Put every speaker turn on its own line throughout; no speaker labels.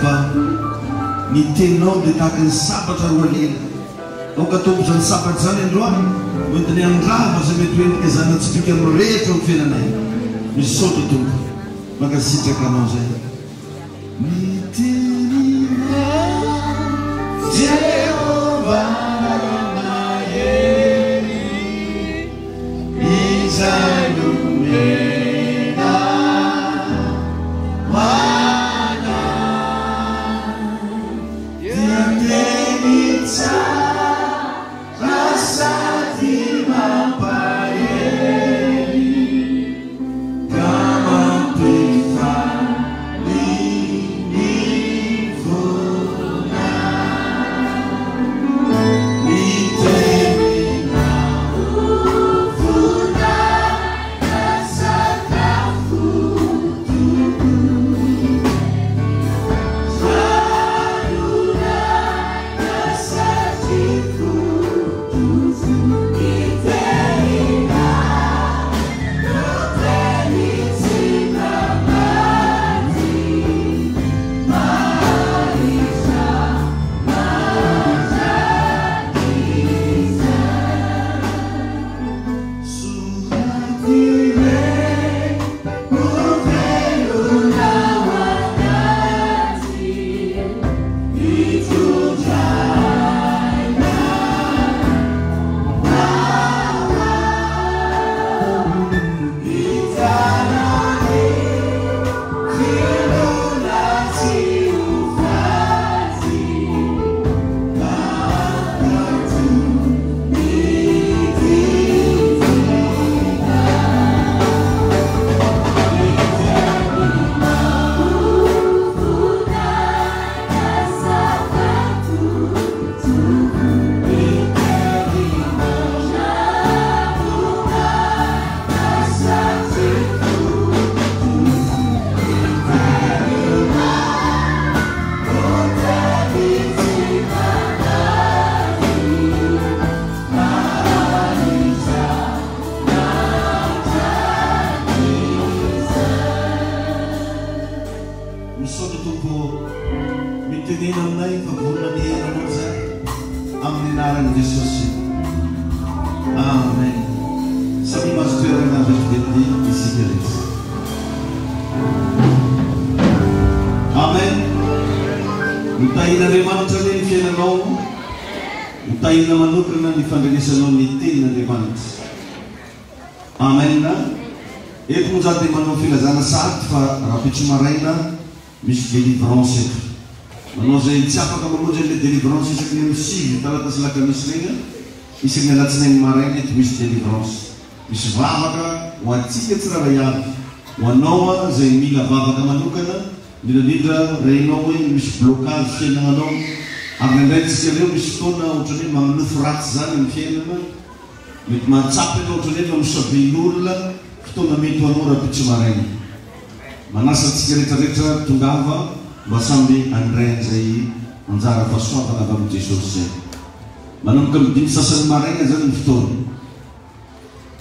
fa ny teninao dia tahaka ny sabatra roa lela. Aoka Tompo izany sabatra izany androany ho entiny handrava izay mety ho endrika zana-tsipìka mirehitra eo amin'ny fiainanay. Misaotra Tompo. Mankasitraka Anao izay. Ny teninao Jehovah mahery izay nomena ho anay dia teny tsara sady mampahery. Ka mampifaly ny fonay ny teninao.
Voninahitra sakafo Tompo. Ranon'aina satriko Tompo. Ny teninao.
Misaotra Tompo ô, mitenena aminay fa vonona ny hihaino Anao izahay amin'ny anaran'i Jesosy. Amen. Samia mahazo toerana vetivety isika rehetra. Amen. Ho tahin'Andriamanitra anie ny fiainanao. Ho tahina manokana ny fandrenesanao ny tenin'Andriamanitra. Amen. Eto moa za dia manao filazana sahady fa rahampitso maraina misy délivrance eto. Manao izay tsy afaka mamonjy an'ilay délivrance isaky ny amin'ny sivy talata sy lakamisy ireny an, isaky ny alatsinainy maraina eto misy délivrance. Misy vavaka ho antsika tsirairay avy, ho anao izay mila vavaka manokana, indrindra indrindra renao hoe misy blocage fiainagnanao, ary indraindray tsika ireo misy fotoana ohatran'ny hoe magnonofy ratsy izany amin'ny fiainana, Mety mahatsapa ianao ohatran'ny hoe mamosavian'olona fotoana mety ho anao rahampitso maraina. Manasa antsika rehetra rehetra tongava mba samby handray an'izay anjara fahasoavana avy amin'i Jesosy izay. Manomboka amin'ny dimy sasany maraina izany ny fotoana.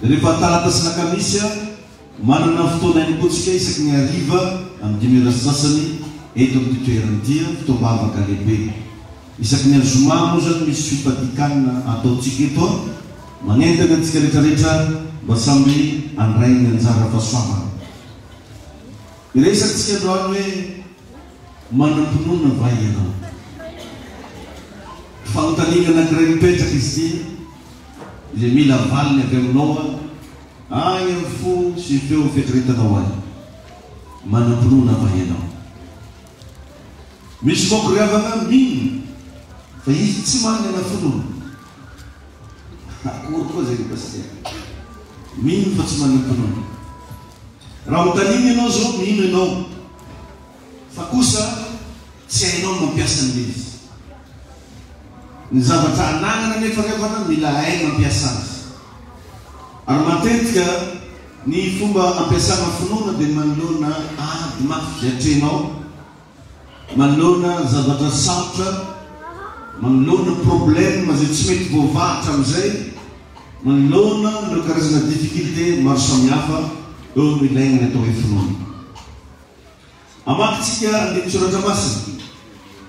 Rehefa talata sy lakamisy, manana fotoana ihany koa tsika isaky ny hariva amin'ny dimy ora sy sasany eto amin'ity toerana ity, fotoam-bavaka lehibe. Isaky ny azoma moa zany misy fifadikanina ataontsika eto an! Manentana antsika rehetra rehetra mba samby handray ny anjara fahasoavana. Hiresatsika androany hoe manam-pinoana va ianao? Fanontaniana anankiray mipetraka izy ity izay mila valiny avy aminao an! Any amin'ny fo sy feo fieritreretanao any. Manam-pinoana va ianao? Misy manko ry havana mino fa izy tsy manana finoana. Akory koa zay ry Pasitera. Mino fa tsy manam-pinoana. Raha anontaniana ianao zao mino ianao fa kosa tsy hainao ny mampiasa an'ilay izy. Ny zavatra ananana anefa ry havana mila hay mampiasa azy. Ary matetika ny fomba ampiasana finoana dia manoloana ady mafy izay atrehinao, manoloana zavatra sarotra, manoloana problème izay tsy mety voavaha hatramin'izay, manoloana ireo karazana difficulté maro samihafa, eo no ilaina ny atao hoe finoana. Hamaky tsika andinin-tsoratra masina.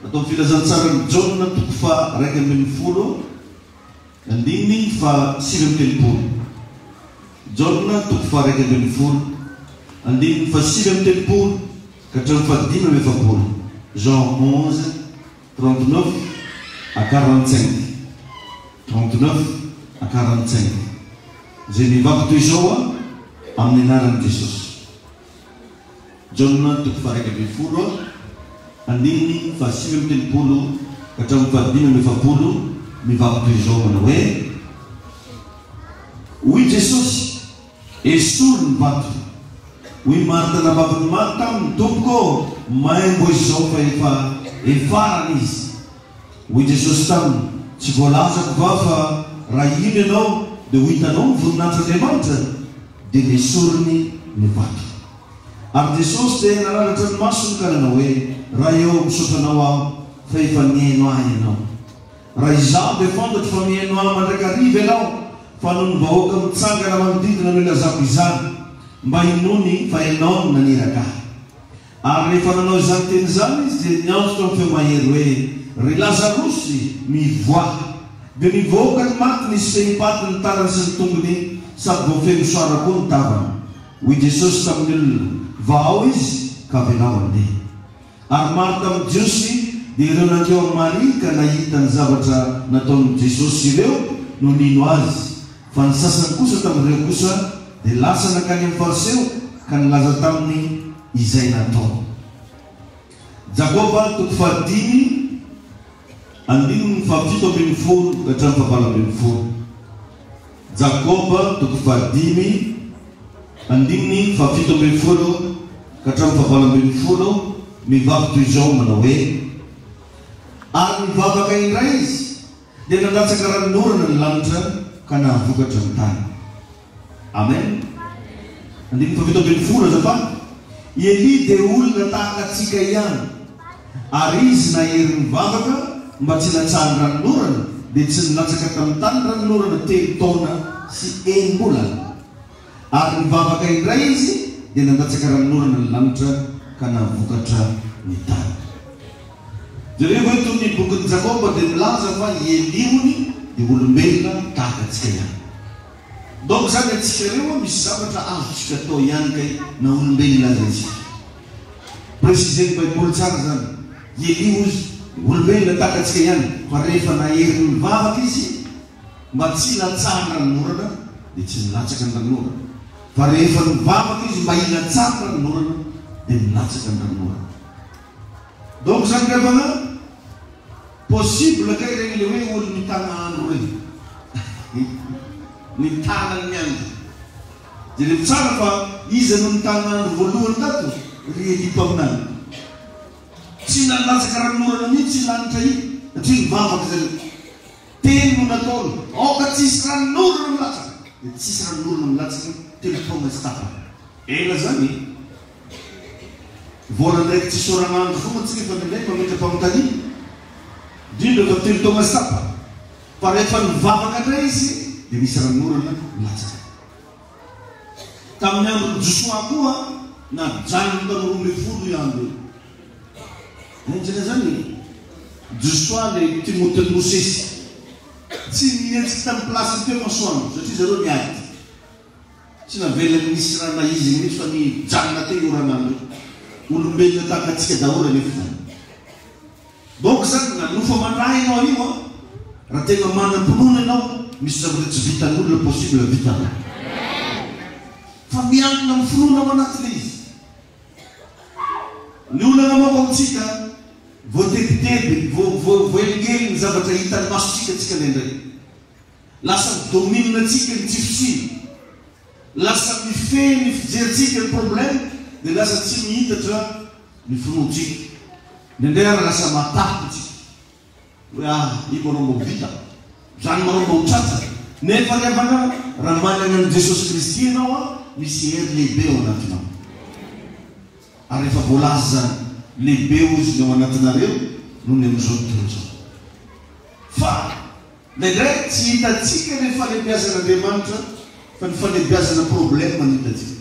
Ato amin'ny Filazantsaran'i Jaona toko faha 11, andininy faha 39. Jaona toko faha 11, andininy faha 39 ka hatramin'ny faha 45. Jean 11, 39 à 45. 39 à 45. Izay mivaky toy izao amin'ny anaran'i Jesosy. Jaona toko faha 11 andininy faha 39 ka hatramin'ny faha 45 mivaky toy izao manao hoe, Hoy Jesosy, Esory ny vato. Hoy Marta anabavin'i Maty taminy, Tompoko ô, maimbo izy izao fa efa hefarana izy. Hoy Jesosy taminy, Tsy voalazako va fa raha hino ianao dia ho hitanao ny voninahitr'Andriamanitra? Dia nesoriny ny vato. Ary Jesosy dia nanandratra ny masony ka nanao hoe, Ray ô, misaotra Anao aho fa efa nihaino ahy Ianao. Raha izaho dia fantatro fa mihaino ahy mandrakariva Ianao, fa noho ny vahoaka mitsangana manodidina no ilazako izany, mba hinoany fa Ianao no naniraka ahy. Ary rehefa nanao izany teny izany izy, dia niantso tamin'ny feo mahery hoe, Ry Lazarosy, mivoaha! Dia nivoaka ny maty nisy fehim-paty ny tanany sy ny tongony, sady voafehy mosara koa ny tavany. Hoy Jesosy tamin'ny olona, Vahao izy, ka avelao handeha. Ary maro tamin'ny Jiosy, dia ireo nankeo amin'i Maria ka nahita ny zavatra nataon'i Jesosy ireo, no nino Azy. Fa ny sasany kosa tamin'ireo kosa dia lasa nankany amin'ny Fariseo ka nilaza taminy izay nataony. Jakoba toko fahadimy, andininy fahafito ambin'ny folo ka hatramin'ny fahavalo ambin'ny folo. Jakoba toko fahadimy, andininy fahafito ambin'ny folo ka hatramin'ny fahavalo ambin'ny folo, mivaky toy izao manao hoe, Ary nivavaka indray izy, Dia nandatsaka ranonorana ny lanitra ka nahavokatra ny tany. Amen. Andininy faha-17, azafady. I Elia dia olona tahaka antsika ihany, ary izy nahery nivavaka mba tsy hilatsahan'ny ranonorana, dia tsy nilatsaka tamin'ny tany ny ranonorana telo taona sy enim-bolana. Ary nivavaka indray izy, dia nandatsaka ranonorana ny lanitra ka nahavokatra ny tany. Jereo eto ny bokin'i Jakoba dia milaza fa i Elia hony dia olombelona tahaka antsika ihany. Donc zany antsika ireo misy zavatra azontsika atao ihany kay na olombelona aza isika. Préciser-n'ny baiboly tsara zany. I Elia hozy olombelona tahaka antsika ihany fa rehefa nahery nivavaka izy mba tsy hilatsahan'ny ranonorana dia tsy nilatsaka ny ranonorana. Fa rehefa nivavaka izy mba hilatsahan'ny ranonorana dia nilatsaka ny ranonorana. Donc zany ry havana, possible kay ireny le hoe olo mitana andro reny. Mitana ny andro. Jereo tsara fa iza no nitana andro voalohany tato? Ry Elia mpaminany. Tsy nalatsaka ranonorana mihitsy io lanitra io satria nivavaka zareo. Teny no nataony, aoka tsy hisy ranonorana milatsaka. Dia tsisy ranonorana milatsaka telo taona sy tapany. Ela zany e. Vao nandraiky tsy isaoran'andro foana tsika fa indraindray mametra-panontaniana. Indrindra fa telo taona sy tapany. Fa rehefa nivavaka indray izy dia nisy ranonorana nilatsaka. Tamin'ny andron'i Josoa koa najanony tamin'ny 12 io andro io. Henjana izany e. Josoa ilay Timotin'i Mosesy. Tsy nihetsika tamin'ny place-ny teo masoandro satria zareo niady. Tsy navelany nisy raha na izy mihitsy fa nijanona teo io ranamana io. Olombelona tahaka antsika daholo anefa izany. Donc zany na nofo aman-dra ianao anio an, raha tena manam-pinoana ianao, misy zavatra tsy vitan'olona possible vitanao. Fa miankina amin'ny finoana ao anaty ilay izy. Ny olana manko amintsika, voatebiteby, voahelingelin'ny zavatra hitan'ny masontsika tsika indraindray. Lasa mi-domine antsika ny tsy fisiana. Lasa mifehy ny fijerintsika ny problème dia lasa tsy mihitatra ny finoantsika. Indraindray ary lasa matahotra tsika hoe ah io manao mba ho vita, zany manao mba ho tratra. Nefa ry havana raha manana an'i Jesosy Kristy ianao an, misy hery lehibe ao anatinao. Ary efa voalaza izany, lehibe hozy ny ao anatinareo noho ny amin'izao tontolo izao. Fa Indraindray tsy hitantsika ilay fahalebiazan'Andriamanitra fa ny fahalebiazana problème no hitantsika.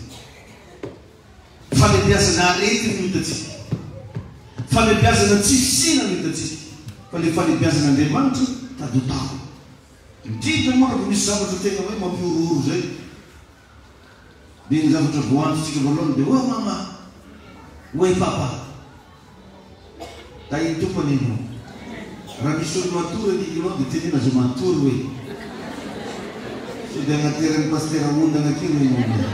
Fahalebiazana aretina no hitantsika. Fanabeazana tsy fisiana no hitantsika fa le fanabeazan'Andriamanitra tady ho tako. Indrindra moa raha vao misy zavatra tena hoe mampihorohoro izay dia ny zavatra voaantontsika voalohany dia hoe mama, hoe papa. Tahin'ny Tompo anie ianao. Raha misy olo matory akaikinao dia teneno aza matory hoe. Sao dia agnateran'ny pasitera ondana aky ireo ianao amin'izay.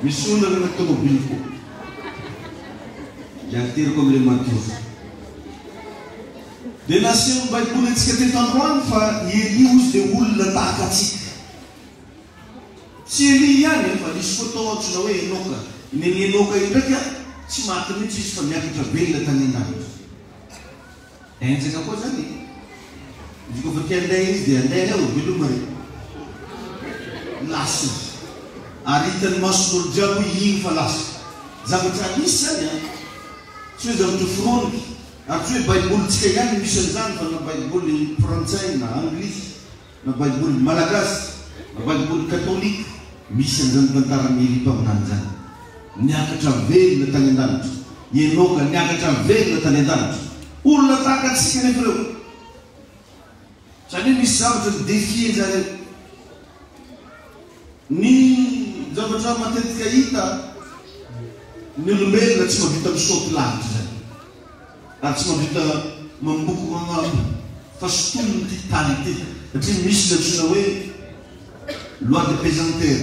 Misy ondana anaty tomobiliko. Dia ateriko amin'ilay matory. Dia nasehon'ny Baiboly antsika teto androany fa i Elia hozy dia olona tahaka antsika. Tsy Elia ihany fa nisy koa tao antsoina hoe Enoka. Nen'i Enoka io ndraiky tsy maty mihitsy izy fa niakatra velona tany an-danitra. Henjana koa zany e. Izy koa fa te handeha izy dia handeha eo, veloma re. Lasa izy. Ary hitan'ny mason'olo jiaby hoe iny fa lasa. Zavatra nisy zany an. Tsy hoe zavatra foroniko. Ary tsy hoe baibolintsika ihany no misy an'izany fa na baiboly frantsay na anglisy. Na baiboly malagasy, na baiboly katolika, misy an'izany tantaran'i Elia mpaminany izany. Niakatra velona tany an-danitra. I Enoka niakatra velona tany an-danitra. Olona tahaka antsika anefa ireo. Izany hoe misy zavatra ni-defier-zareo. Ny zavatra matetika hita, ny olombelona tsy mahavita misaoty lavitra izany. Ary tsy mahavita mamboko magnambo fa sintominy ity tany ity satria misy ny antsoina hoe loi de pesanteur.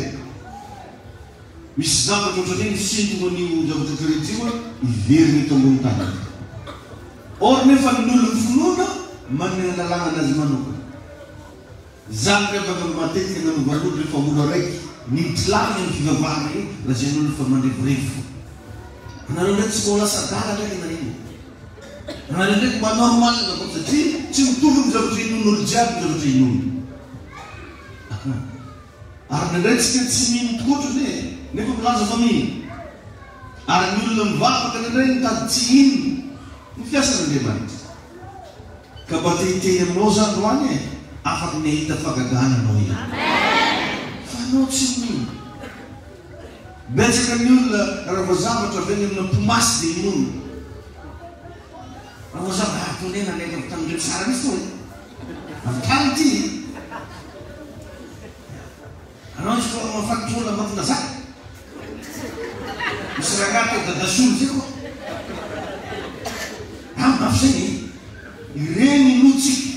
Misy zavatra ohatran'ny hoe misintona an'io zavatra ohatran'io io hiverina eto ambony tany eto. Or nefa ny olon'ny finoana manana lalàna anazy manokana. Zany ndray afaka matetika nanovan'olo refa olo araiky niditry lalina io fivavahana io lazain'olo fa mandrevirevy fo. Anareo ndray tsy mba ho lasa adala ndray ianareo io. Anareo ndray mba normal vao satria tsy mitovy ny zavatra inoan'olo jiaby ny zavatra inoany. Ary indraindray tsika tsy mino tokoa otrany e, nefa milaza fa mino. Ary ny olona mivavaka indraindray mitady tsy hino ny fiasan'Andriamanitra. Ka mba te hiteny aminao za androany e, afaky ny hahita fagagana anao ihany. Fa anao tsy mino. Betsaka ny olona raha vao zavatra avy any amina mpimasy dia inoana. Raha vao zavatra, ah toa nena nahita avy tamin'ireo tsara mihitsy toa e. Avy tany ity e. Anao izy koa mahafaty olona Ambatondrazaka. Misy rangahy tao Dadasolo zay koa. Ah mafy zay e. Ireny inoantsika.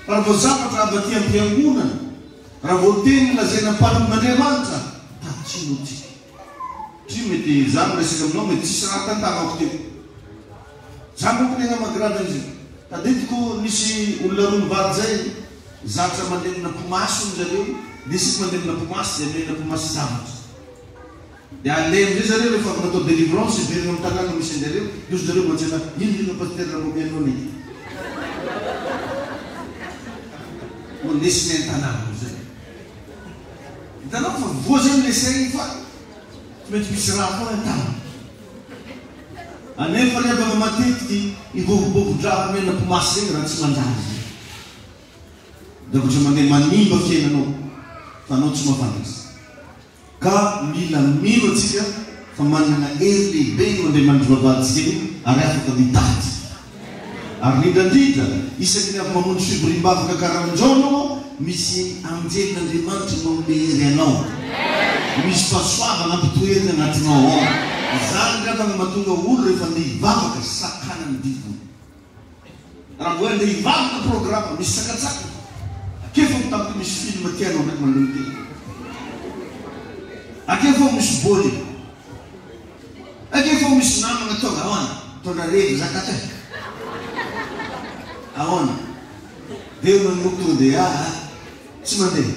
Fa raha vao zavatra avy aty am-piangonana, raha vao teny lazaina mpanompon'Andriamanitra, tady tsy inoantsika. Satria mety za miresaka aminao mety tsisy raha tantarako teo. Za manko tena maha-grave an'izy io. Tadidiko nisy olona roa mivady zay zatra mandemona mpimasy hono zareo, dia isika mandemona mpimasy dia omena mpimasy zavatra. Dia aleha amizay zareo rehefa avy natao délivrance hiverina amin'ny tanàna misy anjareo, dia hozy zareo mantsena ino ino pasitera mba omenao anay. Ho nesiny an-tanàna amizay. Hitanao fa voa zany le saigny fa tsy maintsy misy raha foana an-tanana. Anefa ry havana matetiky ivovobovo-draha omena mpimasy zegny raha tsy manjary zegny. Zavatra mandeha manimba fiainanao fa anao tsy mahafantatra. Ka mila mino antsika fa manana hery lehibe io Andriamanitra vavahantsika io ary afaka mitady. Ary indrindra indrindra isaky ny avy mamonjy fivoriam-bavaka karahan'izao anao, misy anjelin'Andriamanitra manome hery anao. Misy fahasoavana ampitoeriny anatinao ao. Izany angamba no mahatonga olo rehefa andeha hivavaka sakanan'ny devoly. Raha vao hoe andeha hivavaka programme misy sakantsakana. Akeo fa mitampoka misy film tianao ndraiky mandeha miteny. Akeo fa misy bôly. Akeo fa misy namana tonga ahoana? Mitondra revy zakato e. Ahoana? Dia manomboka tonga dia ah tsy mandeha.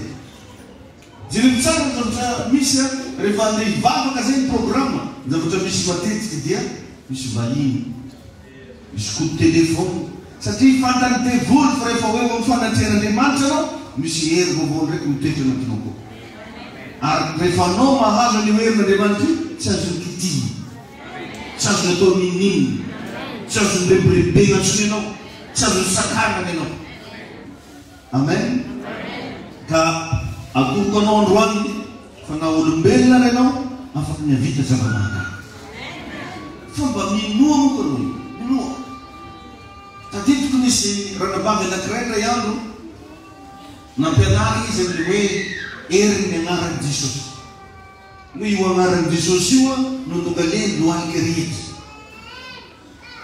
Jereo tsara ny zavatra misy an, rehefa andeha hivavaka zay ny programme, ny zavatra misy matetika dia misy vahiny, misy coup de téléphone, satria fantan'ny devoly fa rehefa ho eo amin'ny fanatrehan'Andriamanitra anao, misy hery vaovao ndraiky mitoetra anatinao koa. Ary rehefa anao mahazo an'io herin'Andriamanitra io, tsy azony kitihina, tsy azony atao n'inon'inona, tsy azony rebirebena intsony ianao, tsy azony sakanana ianao. Amen ka atoroko anao androany fa na olombelona ary ianao afaky ny havita zava-mahagaga. Fa mba minoa manko aloha e! Minoa. Tadidiko nisy ranabavy anankiray indray andro, nampianarina izy amin'ilay hoe herin'ny anaran'i Jesosy. Hoe io anaran'i Jesosy io no nongaleny lohalika rehetra.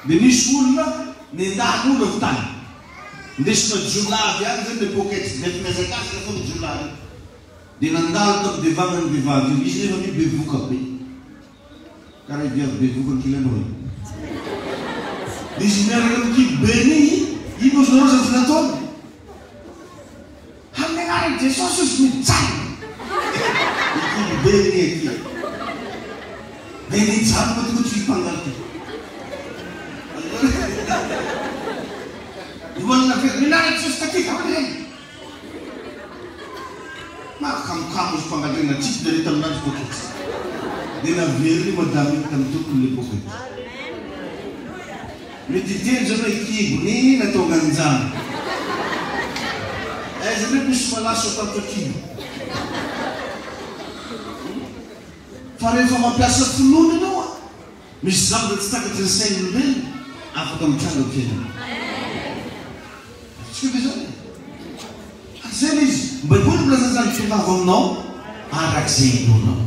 Dia nisy olona nendahana olona avy tany. Ndesina jiolahy avy any zany le poketra. Mety mihazakazaka foana jiolahy reo. Dia nandalo tamin'ny devanan'ny vehivavy io. Izy nefa io bevoka be. Karaha i viavy bevoka ankilanao io. Dia izy miaraka amin'ny kibo be iny, ino ozy nareo zavatra nataony? Amin'ny anaran'i Jesosy ozy mijanona. Ity be anie ity e. Dia nijanona tokoa ty mpangala ty. Ny olona very ny anaran'i Jesosy taty daholo ireny. Mahakamokamo izy mpangala ireny natsipy nareo tamin'andro poketra. Dia naveriny madame iny tamin'ny tompony le poketra. Mety hiteny zany hoe kibo ny natao an'izany. Aiza ndray misy malaso atapitra kibo. Fa rehefa mampiasa finoana ianao an, misy zavatra tsy takatry ny sain'olombelona afaka mitranga amin'ny fiainana. Azontsika ve izany e? Ary izay ilay izy. Ny Baiboly milaza an'izany, tongava aminao arak'izay inoanao.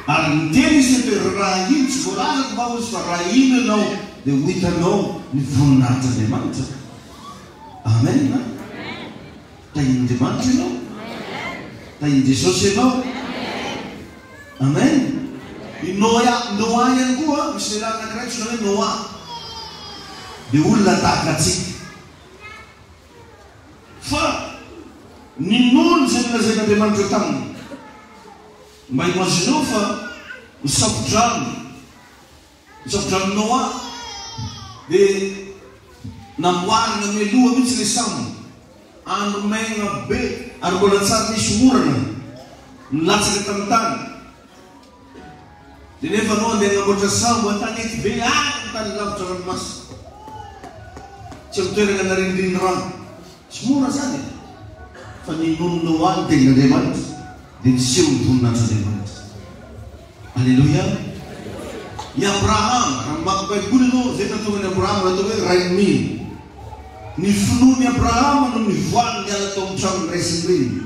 Ary niteny izy eto hoe, Raha ino, tsy voalazako va hozy fa raha ino ianao dia ho hitanao ny voninahitr'Andriamanitra. Amen a! Tahin'Andriamanitra ianao. Tahin'i Jesosy ianao. Amen. I Noa, Noa ihany koa, misy lehilahy anankiray antsoina hoe Noa. Dia olona tahaka antsika. Fa ninoany izay nolazain'Andriamanitra taminy. Mba imagineo fa ny safodrano, ny safodranon'i Noa dia namboarina mialoha mihitsy ilay sambo, andro maina be ary mbola tsary nisy orana nilatsaka tamin'ny tany. Dia nefa Noa andeha hanamboatra sambo an-tanety be any amin'ny tany lavitra ranomasina, tsy amin'ny toerana narindrin'ny rano. Tsy mora izany e! Fa ninoan'i Noa ny tenin'Andriamanitra, dia niseho ny voninahitr'Andriamanitra. Aleloia! I Abrahama, raha mamaky Baiboly ianao, izay no nahatonga an'i Abrahama natao hoe rain'ny mino. Ny finoan'i Abrahama no nivoahany niala tao amin'ny tranon'ny ray sy ny reniny.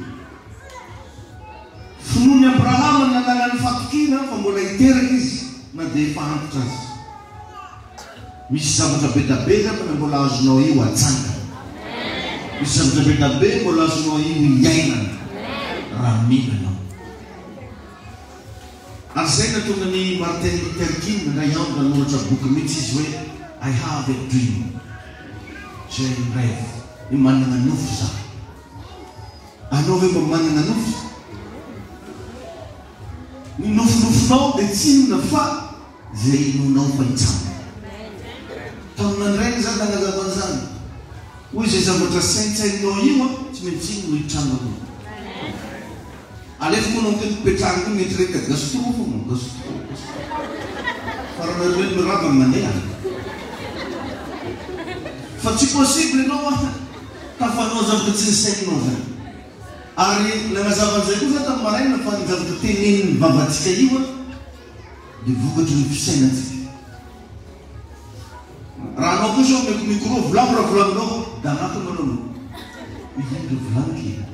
Finoan'i Abrahama no nananany fatokiana fa mbola hiteraka izy na dia efa antitra aza. Misy zavatra be da be angambany mbola azonao io atsangana. Misy zavatra be da be mbola azonao io iainana raha mino ianao. Ary izay nahatonga an'i Martin Luther King indray andro nanoratra boky mihitsy izy hoe I have a dream. J'ai un rêve. Hoe manana nofy za. Anao ve mba manana nofy? Ny nofinofinao dia tsy inona fa izay inoanao fa hitranga. Tamin'ny nandrainy za nanazava an'izany. Hoy izay zavatra saintsaininao io an, tsy maintsy iny no hitranga aminao. Alefa moa anao miteny petrahana koa mieritrereta gastro foana, gastro, gastro. Fa raha nareo ireny mirava ny mandeha. Fa tsy possible ianao an. Tafanao zavatra tsy nisaininao zany. Ary nanazava an'izay koa za tamin'ny maraina fa ny zavatra tenenin'ny vavantsika io an dia vokatry ny fisainantsika. Raha anao koa zao omeko micro volagno raha volagninao da agnatiny manao no ino le volagniko e.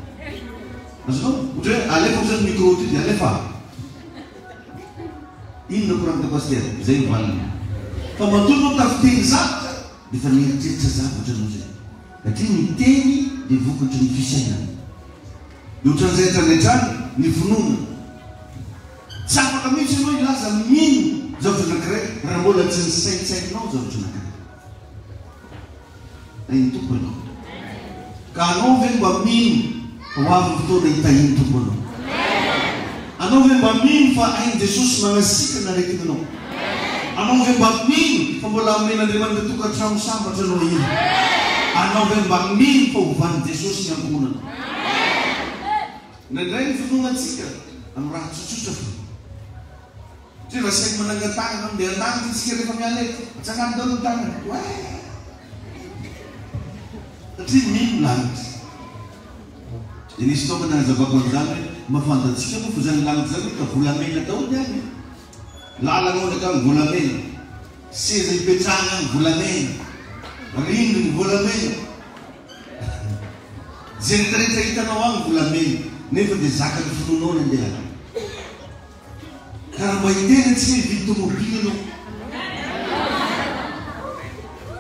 Azonao? Ohatra hoe alefako zany micro ty dia alefa. Inona koragna pasitera? Zay ny valiny. Fa matoa anao tafiteny zavatra dia efa nieritreritra zavatra anao zay. Satria ny teny dia vokatry ny fisainana. Dia ohatran'izay hatrany hatrany ny finoana. Tsy afaka mihitsy ianao hilaza mino zavatra anankiray raha mbola tsy nisaintsaininao zavatra anankiray. Tahin'ny Tompo ianao. Ka anao ve mba mino fa ho avy ny fotoana hitahian'ny Tompo anao? Anao ve mba mino fa hain'i Jesosy manasitrana aretina anao? Anao ve mba mino fa mbola omen'Andriamanitra tokantrano sambatra anao iny? Anao ve mba mino fa hovan'i Jesosy ny ankohonanao? Indraindray ny finoana antsika amin'ny raha tsotsotra foana. Satria raha saingy manangan-tanana mandeha an-danitra isika rehefa miala eto, atsangano daholo ny tanana. Oay! Satria mino ny lanitra. Dia nisy fotoana nanazavako an'izany hoe mba fantatsika moa fa izany lanitra izany ka volamena daholo ny any e. Lalana ao ny akany volamena. Seza ipetrahana any volamena, rindriny volamena. Izay rehetra hitanao any volamena, nefa dia zakan'ny finoanao ny andeha any. Ka raha mba hiteny antsika hividy tomobile ianao,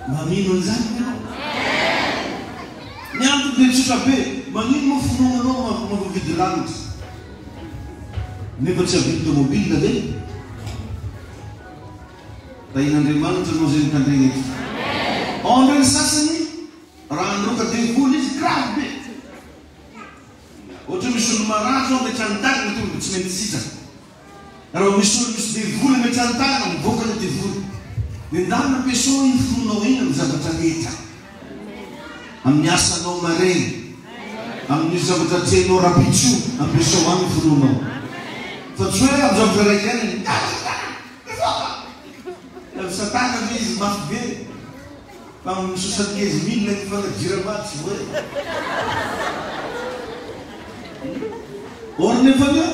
mba mino an'izany ve ianao? Ny antony dia tsotra be, magnino moa finoananao mahavoavidy lanitra nefa tsy havidy tomobile ve? Tahin'Andriamanitra anao izay mitandregny eto. Ao indray ny sasany raha handroaka devoly izy grave be. Ohatra hoe misy olo marary zao ametrahany tanana tonga dia tsy mety sitrana. Raha vao misy olo misy devoly ametrahany tanana mivoaka ilay devoly. Dia ndana ampiasao iny finoanao iny amin'ny zavatra rehetra. Amin'ny asanao maregny. Amin'io zavatra atrehinao rahampitso io, ampiasao any ny finoanao. Fa tsy hoe amin'ny zavatra iray ihany miala satana! Mivoaka! Avy satana ve izy mafy be? Fa amin'ny 75 mille ny fana jirama tsy voa e! Or nefa anie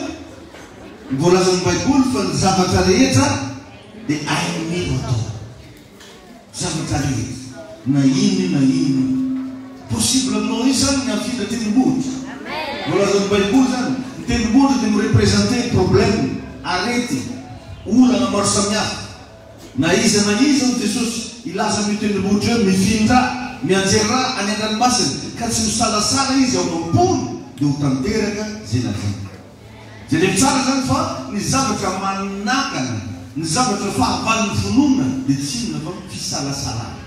ny voalazan'ny baiboly fa ny zavatra rehetra dia hain'ny mino atao. Zavatra rehetra na inona io na inona io. Possible aminao io zany ny hafindra tendrombohitra. Voalazan'ny baiboly zany, ny tendrombohitra dia mi-representer problème, arety, olana maro samihafa. Na iza na iza hoy Jesosy hilaza amin'io tendrombohitra io hoe mifindrà, mianjerà any an-dranomasina, ka tsy misalasala izy ao am-pony dia ho tanteraka izay lazainy. Jereo tsara izany fa ny zavatra manakana, ny zavatra fahavalon'ny finoana dia tsy inona fa fisalasalana.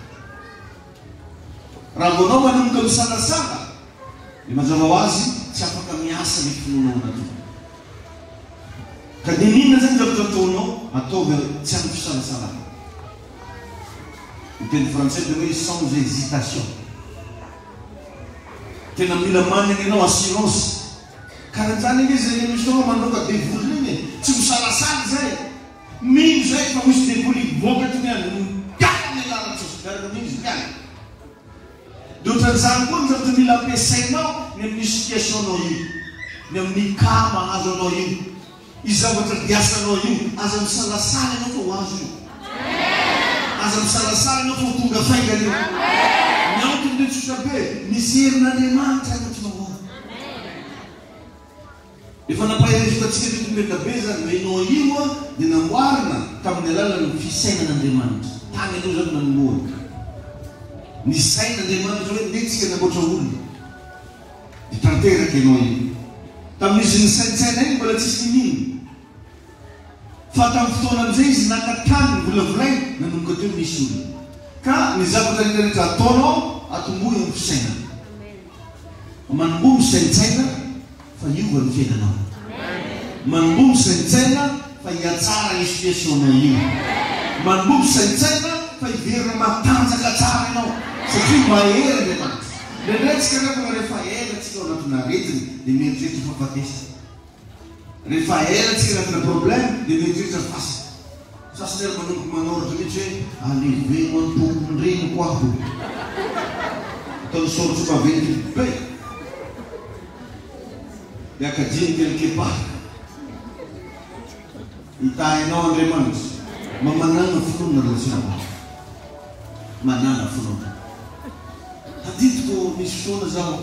Raha vao anao manomboka misalasala dia mazava ho azy tsy afaka miasa ny finoana ao anatinao. Ka n'inon'inona izany zavatra ataonao, ataovy tsy amin'ny fisalasalana. Ny teny frantsay dia hoe sans hésitation. Tena mila manana ianao assurance. Karanjany ange zay emission mandroaka devoly reny e! Tsy misalasala zay! Mino zay fa misy devoly hivoaka aty ny any, miala amin'ny alalan'i Jesosy, miaraka amin'iny izy miala. De otran'izany koa ny zavatra mila ampiasainao ny amin'ny situation nao io, ny amin'ny cas mahazo anao io. Io zavatra diasanao io, aza misalasala ianao fa ho azo io. Aza misalasala ianao fa ho tonga faingana io. Ny antony dia tsotra be, misy herin'Andriamanitra anatinao ao. Efa nampahereziko antsika teto Metabe izany, hoe ianao io dia namboarina tamin'ny alalan'ny fisainan'Andriamanitra. Tany aloha izany nanombohana. Nisaina Andriamanitra hoe ndeha tsika hanamboatra olona. Dia tanteraka ianao io. Tamin'izy nisaintsaina iny mbola tsisy niniana. Fa tamin'ny fotoana amin'izay izy naka tany novolavolainy, nanomboka teo nisy olona. Ka ny zavatra rehetra rehetra ataonao, atombohy amin'ny fisainana. Manomboha misaintsaina fa hiova ny fiainanao. Manomboha misaintsaina fa hihatsara io situation-nao io. Manomboha misaintsaina fa hiverina matanjaka tsara ianao satria mahery Andriamanitra. Indraindray tsika angamba rehefa ela tsika ao anatina aretina dia mieritreritra fahafatesana. Rehefa ela tsika anatina problème dia mieritreritra fasana. Sasany ary manomboka manoratra mihitsy hoe aleveno an-tokony reniko aho. Ataony soratra maventy be. Dia akajiny quelque part. Hitahy anao Andriamanitra. Mba manàna finoana ry lahy. Manàna finoana. Tadidiko nisy fotoana zaho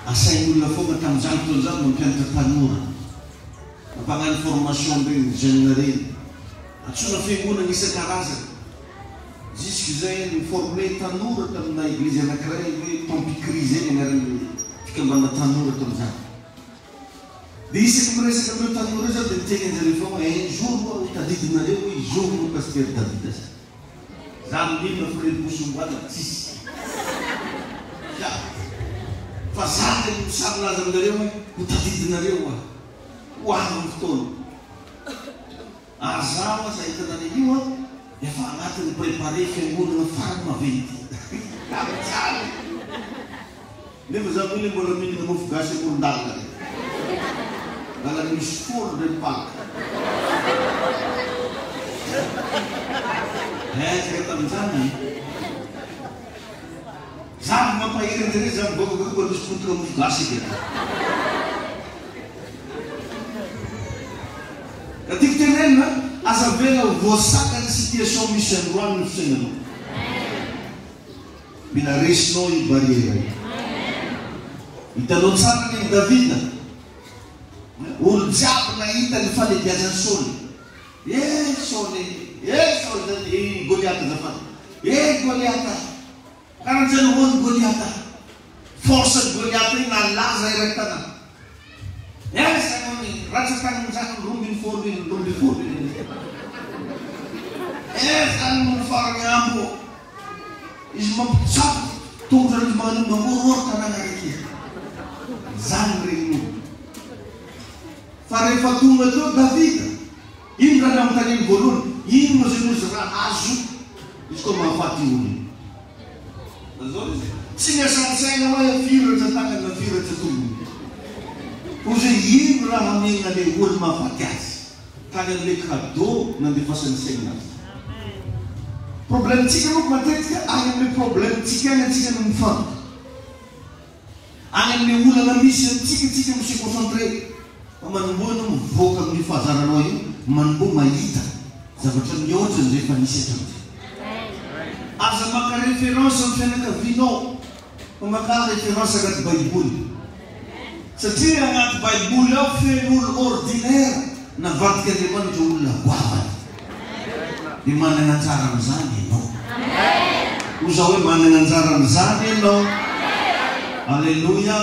asain'olona foana tamin'izany fotoana izany mampianatra tanora, mampagnano formation an'ireny jeunes ireny, antsoina fiangonana isan-karazany. Jusque izay ni-former tanora tamina eglizy anankiray hoe Tampikri izay ny anaran'ny fikambanana tanora tamin'izany. Dia isaky miresaka amin'ireo tanora ireo zaho dia miteny anjareo foana hoe un jour ho'a ho tadidinareo hoe izao no Pasteur David zay. Za milina forery tsisy. Ya. Fa za dia misahy milaza aminareo hoe ho tadidinareo ho'a. Ho avy ny fotoana. Ary zaho aza hitanareo io an, efa anatin'ny préparer fiangonana farany maventy. Mijaly. Nefa za mila mbola mihinana mofo gasy amoron-dalana re. Lalana misy folo ndray mipaka. Hentitra tamin'izany e. Za vao mampahery anjareo za mivoaka koa mbola misy potika mofo gasy eky aty. Ka tiako tenenina. Aza avela ho voasakan'ny situation misy androany ny fiainanao. Mila resinao io barrière io. Hitanao tsara anie ny Davida. Olo jiaby nahita ny falebiazan'i Saoly. Eh Saoly e! Eh Saoly zany eh Goliata azafady. Eh Goliata! Karanjany hono Goliata. Force ny Goliata iny nalaza eran'ny tanàna. Aiza no ny ratsan-tanin-janany 12 iny, 12 iny. Aiza no farany ambo. Izy mampitsabo tongotra izy magnano mangorohoro tanàna raiky. Zany regnin'olo. Fa rehefa tonga teo Davida, ino raha nanontaniany voalohany? Inona izay noho izy raha azo izy koa mahafaty io olona io? Lazao izy, tsy niasan-tsaina hoe firy ratsan-tanany na firy ratsan-tongony. Fa hozy hoe ino raha hamena ilay olona mahafaty azy? Tany amin'ilay cadeau nandefasany saina azy. Problème-tsika manko matetika any amin'ilay problème-tsika any antsika no mifantoka. Any amin'ilay olana misy antsika tsika no se concentrer fa manomboha ianao mivoaka amin'io fahazaranao io, manomboha mahita zavatra mihoatra an'izay efa nisy hatramin'izay. Aza maka référence amin'ny fianakavianao fa makà référence anaty baiboly. Satria anaty baiboly ao feno olo ordinaire navadik'Andriamanitra ho olona goavana. Dia manana anjara amin'izany ianao. Hoy izaho hoe manana anjara amin'izany ianao. Aleloia.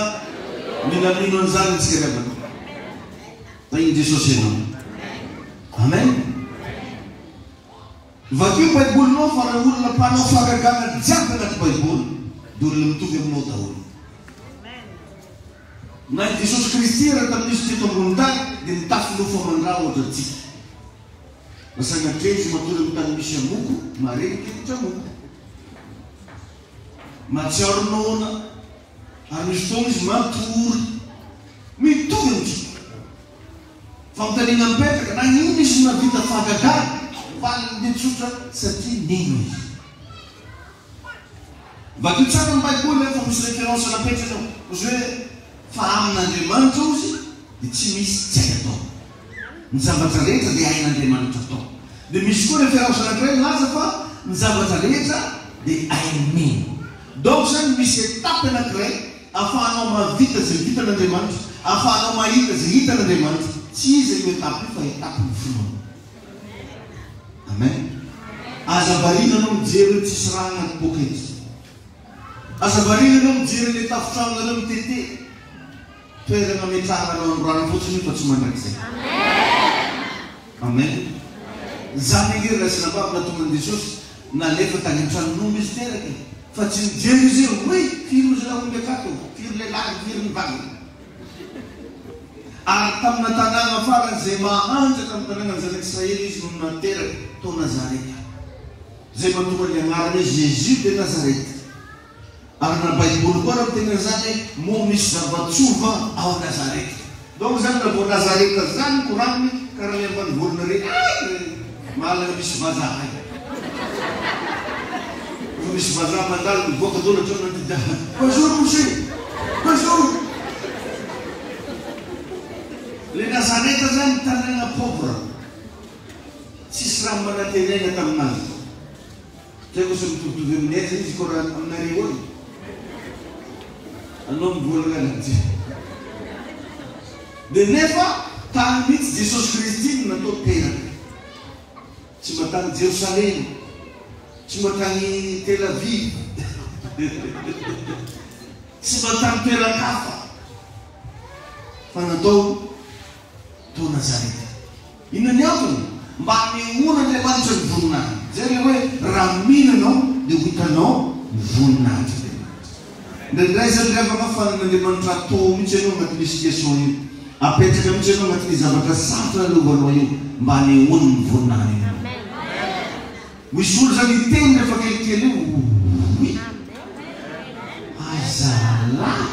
Mila mino an'izany isika ry havana. Tahin'i Jesosy ianao. Amen. Vakio baibolinao fa ireo olona mpanao fahagagana jiaby anaty baiboly dia olona mitovy aminao daholo. Na i Jesosy Kristy ary tamin'izy teto ambony tany dia nitafy nofo aman-dra ohatra antsika. Fa sanatria izy matory amin'ny tany misy amoko, mahare ny tebotra amoko. Mahatsiaro noana, ary misy fotoana izy matory. Mitovy amintsika. Fanontaniana mipetraka, nagnino izy no nahavita fahagagana? Valiny dia tsotra, satria nino izy. Vakio tsara ny baiboly an fa misy référence napetrany ao. Ozy hoe fa amin'Andriamanitra ozy dia tsy misy tsy hay atao. Ny zavatra rehetra dia hain'Andriamanitra atao. Dia misy koa référence anankiray milaza fa ny zavatra rehetra dia hain'ny mino. Donc zany misy étape anankiray afahanao mahavita izay vitan'Andriamanitra, afahanao mahita izay hitan'Andriamanitra. Tsy iza io étape io fa étape ny finoana. Amen. Aza variana anao mijery hoe tsisy rà anaty poketra. Aza variana anao mijery ilay tafotranonareo mitete. Toerana ametrahana anao androany fotsiny io fa tsy mandrakizay. Amen. Izany ange ry ray sy anabavy nahatonga an'i Jesosy nalefa tany an-tranon'omby izy teraka e. Fa tsy nijery izy hoe, oy, firy ozy raha omby akato, firy lehilahy, firy ny vaviny. Ary tamina tanàna faran'izay mahantra tamin'ny tanànan'ny zanak'Israely izy no nateraka, tao Nazareta. Izay mahatonga ny anarany hoe Jésus de Nazareth. Ary na baiboly koa ara miteny an'izany hoe moa misy zava-tsoa va ao Nazareta. Donc zany raha vao Nazareta zany koraniny karaha ny ambanivolonareo ay mahalana misy vazaha ay. Rehefa misy vazaha mandalo mivoaka daholo hatreo anaty da bonjour monsieur bonjour. Le Nazareta zany tanàna pauvre. Tsisy raha manantenaina taminazy. Tsy haiko sao mitovitovy amin'ny aiza izy koa raha aminareo eo e. Anao mivolagna an'ity. Dia nefa tany mihitsy Jesosy Kristy no natao teraka. Tsy mba tany Jerosalema, tsy mba tany Tel Aviv, tsy mba tany toeran-kafa fa natao tao Nazareta. Inona ny antony? Mba hanehoan'Andriamanitra ny voninahiny. Izay ilay hoe raha mino ianao dia ho hitanao ny voninahitr'Andriamanitra. Indraindray izany ry havana fanan'Andriamanitra atao mihitsy ianao anatin'io situation io. Apetraka mihitsy ianao anatin'io zavatra sarotra lalovanao io mba hanehoany ny voninahiny aminao. Misy olo zany hiteny rehefa kelikely eo oui aiza lahy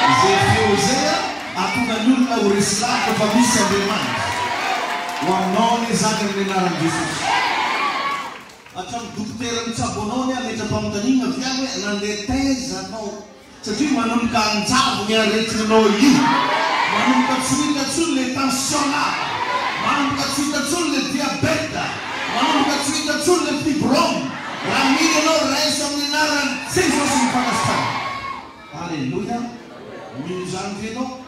izay feo izay a atonga ny olona ho resy lahatra fa misy Andriamanitra ho aminao anie zany amin'ny anaran'i Jesosy hatramin'ny dokotera mitsabo anao anie hametra-panontaniana avy any hoe nandeha taiza anao Satria manomboka anjavony ny aretinao io. Manomboka tsy ho hita intsony le tension lava. Manomboka tsy hita. intsony le diabète, manomboka tsy ho hita intsony le fibrome. Raha mino ianao, raiso amin'ny anaran'i Jesosy ny fanasitranana. Aleloia! Mino izany ve ianao?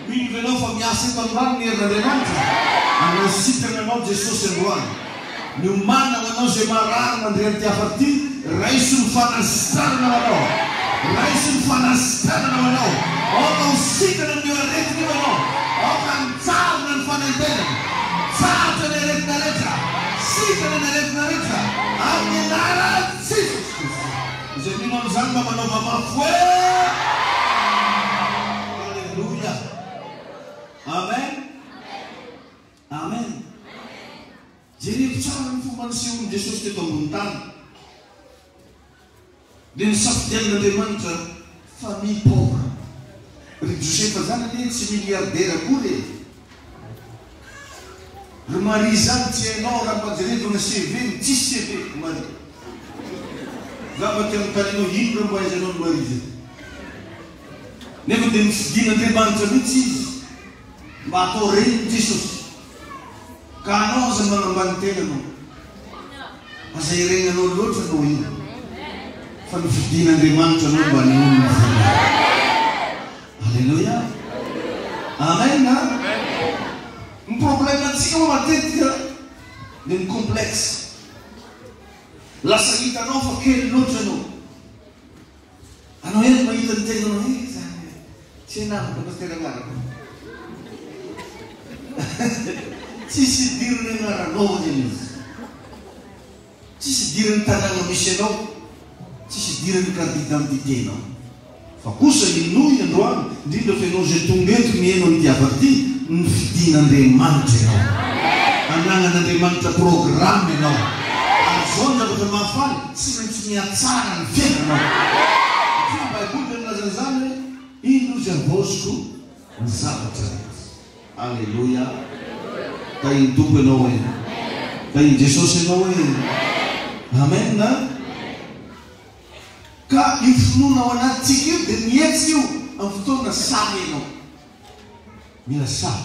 Mino ve ianao fa miasa eto androany ny herin'Andriamanitra? Hanasitrana anao Jesosy androany. Miomàna ho anao izay marary mandre an'ity hafatra ity, raiso ny fanasitranana ho anao. Raiso ny fanasitranana ho anao. Aoka ho sitrana amin'io aretina io ianao. Aoka hanjavona ny fanaintainana. Tsahatra ny aretina rehetra. Sitrana ny aretina rehetra. Amin'ny anaran'i Jesosy Kristy. Izay mino an'izany mba manaova mafy hoe Aleloia. Amen. Amen. Jerevo tsara ny fomba nisehoan'i Jesosy teto ambony tany. Dia nisafidianin'Andriamanitra famille pauvre. Ry Josefa zany anie tsy milliardaire akory e. Ry Maria zany tsy hainao raha mba jerevana CV-ny, tsisy CV ry Maria. Za mba te hanontany anao ino raha mba ahaizanao an'i Maria zay. Nefa dia nofidin'Andriamanitra mihitsy izy mba hatao renin'i Jesosy. Ka anao aza manambany tena anao. Aza iregnanao loatra anao io. Fa nofidin'Andriamanitra anao mba hanehoany ny voninahiny. Aleloia. Amen a. Ny problème antsika moa matetika dia ny complexe. Lasa hitanao fa kely loatra ianao. Anao ihany mahita ny tenanao eh zany tsy anarako pasitera anarako. Tsisy idiran'ny anaranao anie izy. Tsisy idiran'ny tanàna misy anao, tsisy idiran'ny carte d'identité-nao. Fa kosa inoy androany, indrindra fa ianao izay tonga eto miheno an'ity hafatra ity, nofidin'Andriamanitra ianao. Anagnan'Andriamanitra programme ianao. Ary izao ny zavatra mahafaly, tsy maintsy mihatsara ny fiainanao. Satria ny Baiboly dia milaza an'izany hoe, Indro izay havaoziko ny zavatra rehetra. Aleloia Tahin'ny Tompo ianao e Tahin'i Jesosy ianao e Amen a Ka io finoana ao anatintsika io dia mihetsika io amin'ny fotoana sahy ianao. Mila sahy.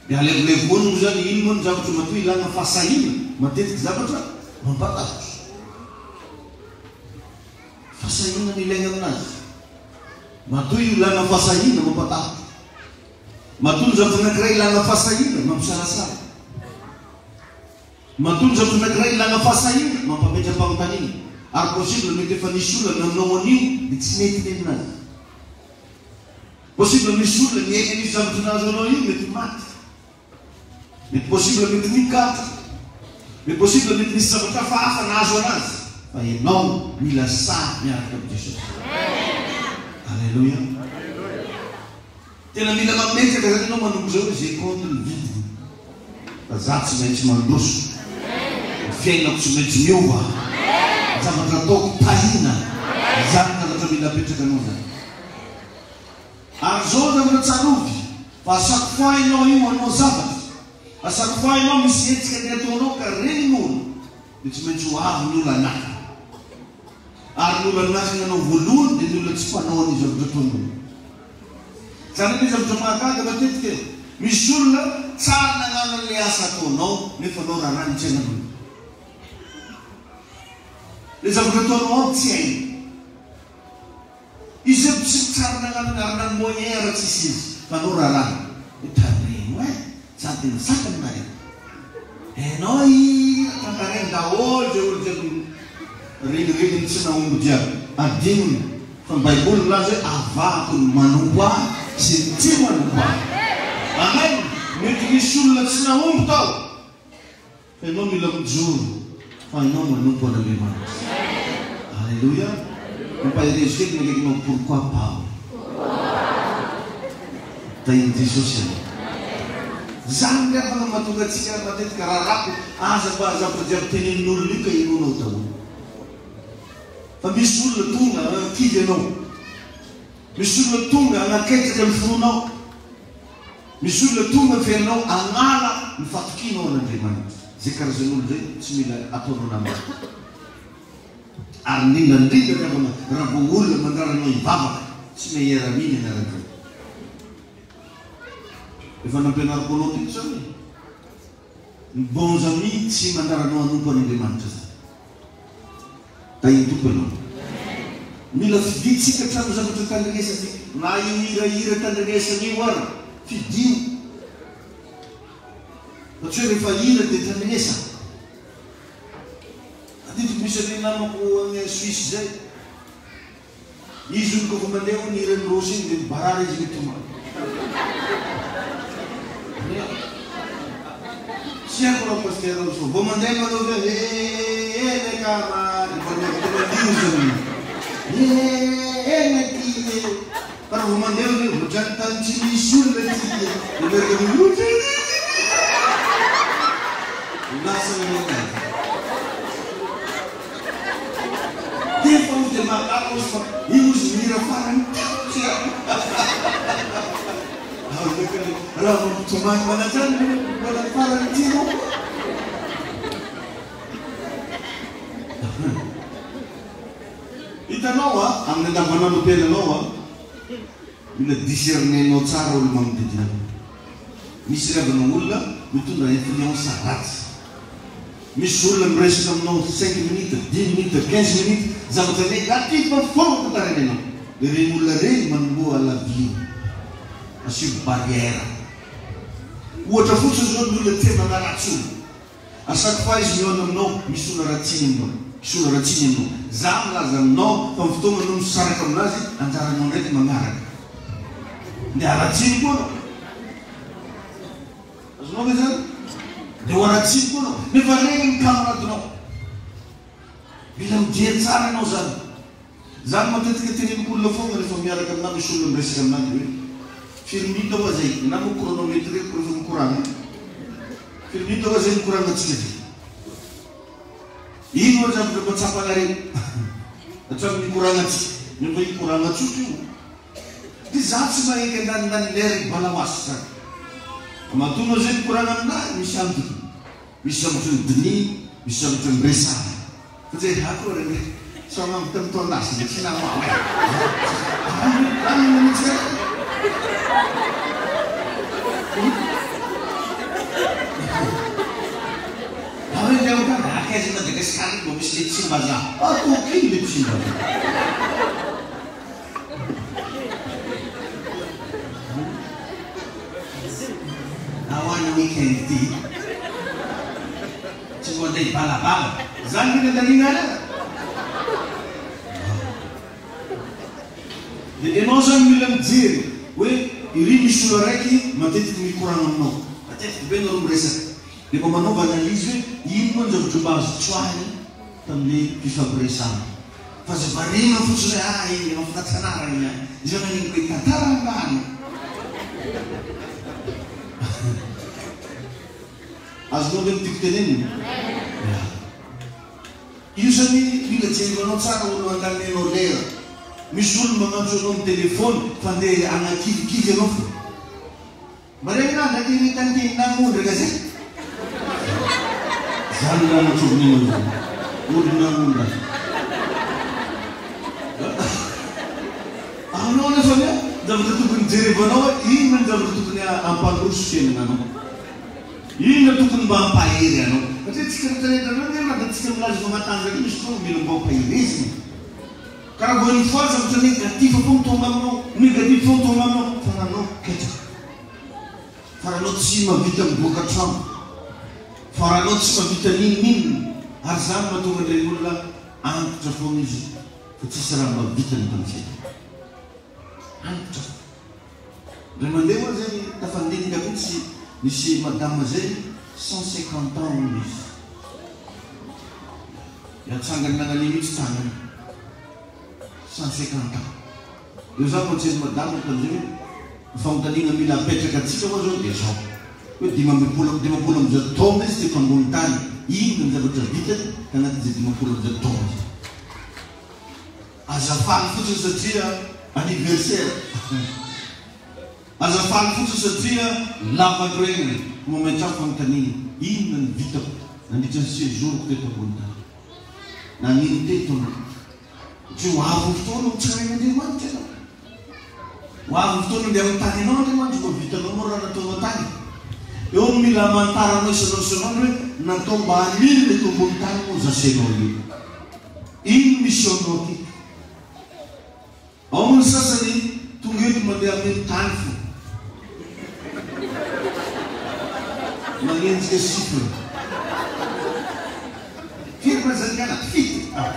Dia alevolevo moa izany, ino moa ny zavatra matoa ilana fahasahiana, matetika zavatra mampatahotra. Fahasahiana no ilaina aminazy. Matoa io ilana fahasahiana mampatahotra. Matoa ny zavatra anankiray ilana fahasahiana mampisalasala. Matoa ny zavatra anankiray ilana fahasahiana mampametra-panontaniana. Ary possible mety efa nisy olona nanao an'io dia tsy nety neninazy. Possible misy olona niaina an'io zavatra nahazo anao io mety maty. Mety possible mety nikatra. Mety possible mety nisy zavatra hafahafa nahazo anazy. Fa ianao mila sahy miaraka amin'i Jesosy. Alléluia. Tena mila mametraka zany ianao manomboka zao hoe ze compte ny vidiny fa za tsy maintsy mandroso. Ny fiainako tsy maintsy miova. Ny zavatra ataoko tahina. Izany zavatra mila apetraka anao zany. Ary zao zavatra tsarovy fa à chaque fois ianao io hanao zavatra, à chaque fois ianao misy hetsika andeha ataonao ka regny olo dia tsy maintsy ho avy ny olo hanakana. Ary ny olo hanakana anao voalohany dia ny olona tsy mpanao an'io zavatra ataonao io. Zany anie zavatra mahagaga matetika e! Misy olona tsary nagnano an'le asa ataonao nefa anao raràny tsy hainao. Le zavatra ataonao aby tsy hainy. Izy io tsy tsary nagnano ary na ny moyen ara tsisy izy fa anao raràny. Hoe tandremo eh! Sady tena sakana nareo. Enao i tantarainy daholo zay olo jiaby regniregniny tsy nahomby jiaby. Adinony fa ny baiboly milaza hoe avahako ny manompo ahy sy ny tsy manompo ahy. Amen! Mety nisy olona tsy nahomby tao. Fa ianao mila mijoro fa ianao manompo an'Andriamanitra. Alléluia. Mampaherezo kely ny akaikinao pourquoi pas. Tahin'i Jesosy ianao. Zany ry havana no mahatonga antsika matetika rarako aza mba zavatra jiaby tenenin'olona io ka inoanao daholo. Fa misy olona tonga hanakivy anao. Misy olona tonga hanakaitraka ny finoanao. Misy olona tonga ny fiainanao hanala ny fatokianao an'Andriamanitra. Izay karazan'olona izay tsy mila ataonao namana. Ary indrindra indrindra ry havana raha vao olona mandrara anao hivavaka, tsy meilleur ami ny anaran'izay. Efa nampianariko anao teto zany e. Ny bons amis tsy mandrara anao hanompo an'Andriamanitra zany. Tahin'ny Tompo ianao. Mila fidintsika hatramin'ny zavatra tandrenesantsika. Na io hirahira tandrenesana io ara, fidio. Fa tsy hoe rehefa hira dia tandrenesana. Tadidiko misy an'ilay namako any Suisse izay. Izy hono kôfa mandeha hono hiran'i Rossy iny dia mibarara izy mitomany. Tsy haiko raha Pasteur Rossy vao mandeha manao hoe he le kama dia mba miaraka mandihy izy amin'iny. He le ty e. Fa raha vao mandeha hoe ohatran'ny tany tsy misy olona ty e. Dia miaraka mandihy ohatran'ny tany tsy misy olona. Lasa manao Nefa hozy dia mahagaga hozy fa iny hozy ny hira farany tiako tsy haiko. Raha vao mitomany mananjany ve mbola farany tianao koa? Hitanao a, amin'ny andavanandrom-piainanao a, mila discerner-nao tsara olo manodidina anao. Misy ry havana olona mitondra influence ratsy. Misy olona miresaka aminao cinq minutes, dix minutes, 15 minutes, zavatra négatif foana tantarainy anao. Ireny olona ireny manomboha alaviro. Asio barrière. Ohatra fotsiny izao ny olona tia manaratsy olona. À chaque fois izy mihaona aminao, misy olona ratsiny aminao. Misy olona ratsiny aminao. Za milaza aminao fa ny fotoana anao misaraka aminazy, anjaranao ndraiky magnaraka. Ndeha haratsiny koa anao. Azonao ve zany? Dia ho haratsiny koa anao. Nefa reny ny camarade-nao. Mila mijery tsara ianao zany. Zany matetika teneniko olona foana rehefa miaraka aminah misy olona miresaka aminah dia hoe firy minute hoa zay? Nenah moa chronometreko rehefa mikoragna. Firy minute hoa zay nikoragna-tsika ty? Ino hoa zavatra mba tsapanareo hatramin'ny nikoragna-tsika? Nefa hikoragna tsotra io. Dia za tsy maheky andanindany lera i balamaso zany. Fa matoa anao zay mikoragna aminah misy antony. Misy zavatra nodinihiko, misy zavatra niresahana. Fa tsy hoe akory anie, sao angamba tamin'ny taon-dasa dia tsy nanao e. Zany no mihitsy e. Ary indray mitady hankaiza i Madagasikara iny mba misy le tsimbazaha. Ataoko ino le tsimbazaha? Ahoana week-end ty? Tsy mba andeha hibalabala. Zany ve ny andaniana alina? Dia enao zany mila mijery hoe iry misy olona araiky matetiky mikoragna aminao. Matetiky be nareo miresaka. Dia mba manaova analyse hoe ino moa ny zavatra mba azo tsoahiny tamin'le fifampiresahana. Fa aza variana fotsiny hoe ah iny mahafinaritra anah raha iny ah. Izay maninona hoe tantara ambany. Azonao ve ny tiako tenenina? Ya. Io zany mila jerevanao tsara olo andaninao lera. Misy olo magnantso anao amin'ny téléphone fa ndeha hagnakivikivy anao fo. Marina ndraiky ry tantine nagnondraka zay. Zany raha natsorin'iny aloha. Olo nagnondraka. Anao nefa anie zavatra tokony jerevanao hoe inona ny zavatra tokony hampandroso fiainananao. Inona tokony mba hampahery anao. Satria tsika retraretra reo anie na dia tsika milaza fa matanjaka io misy fotoana mila mba ampaherezina. Ka raha vao une fois zavatra négatif foana tonga aminao, négatif foana tonga aminao, fa raha anao ketraka, fa raha anao tsy mahavita mivoaka trano, fa raha anao tsy mahavita n'inon'inona, ary izany mahatonga an'ireny olona antitra foana izy fa tsisy raha mba vitany tamin'ny fiainany. Antitra foana. Indray mandeha ho'a zay tafandinika mihitsy nisy madame zay 150 ans hono izy. Dia atsangany nagnania mihitsy tagnany. 150 ans. Eo za conseil madame tamizay hoe ny fanontaniana mila apetraka antsika ho'a zao dia zao. Hoe 155 taona izy teto ambony tany, inona ny zavatra vitany tanatin'izay 155 taona izay. Aza faly fotsiny satria anniversaire. Aza faly fotsiny satria lava andro iainana. Mametraha fanontaniana, inona no vitako nandritra ny séjour-ko teto ambony tany? Nanino teto anao? Satria ho avy ny fotoana ho tsarain'Andriamanitra ianao. Ho avy ny fotoana andeha hanontany anao Andriamanitra mba vitanao moa raha nataonao tany. Eo no mila hamantaranao isan'andro isan'andro hoe natao mba haninona eto ambony tany moa zasenao io. Ino mission-nao aty? Ao moa ny sasany tonga eto mandeha hameno tany fo. Manenjika chiffre. Firy ma zany kana? Fito. Ah,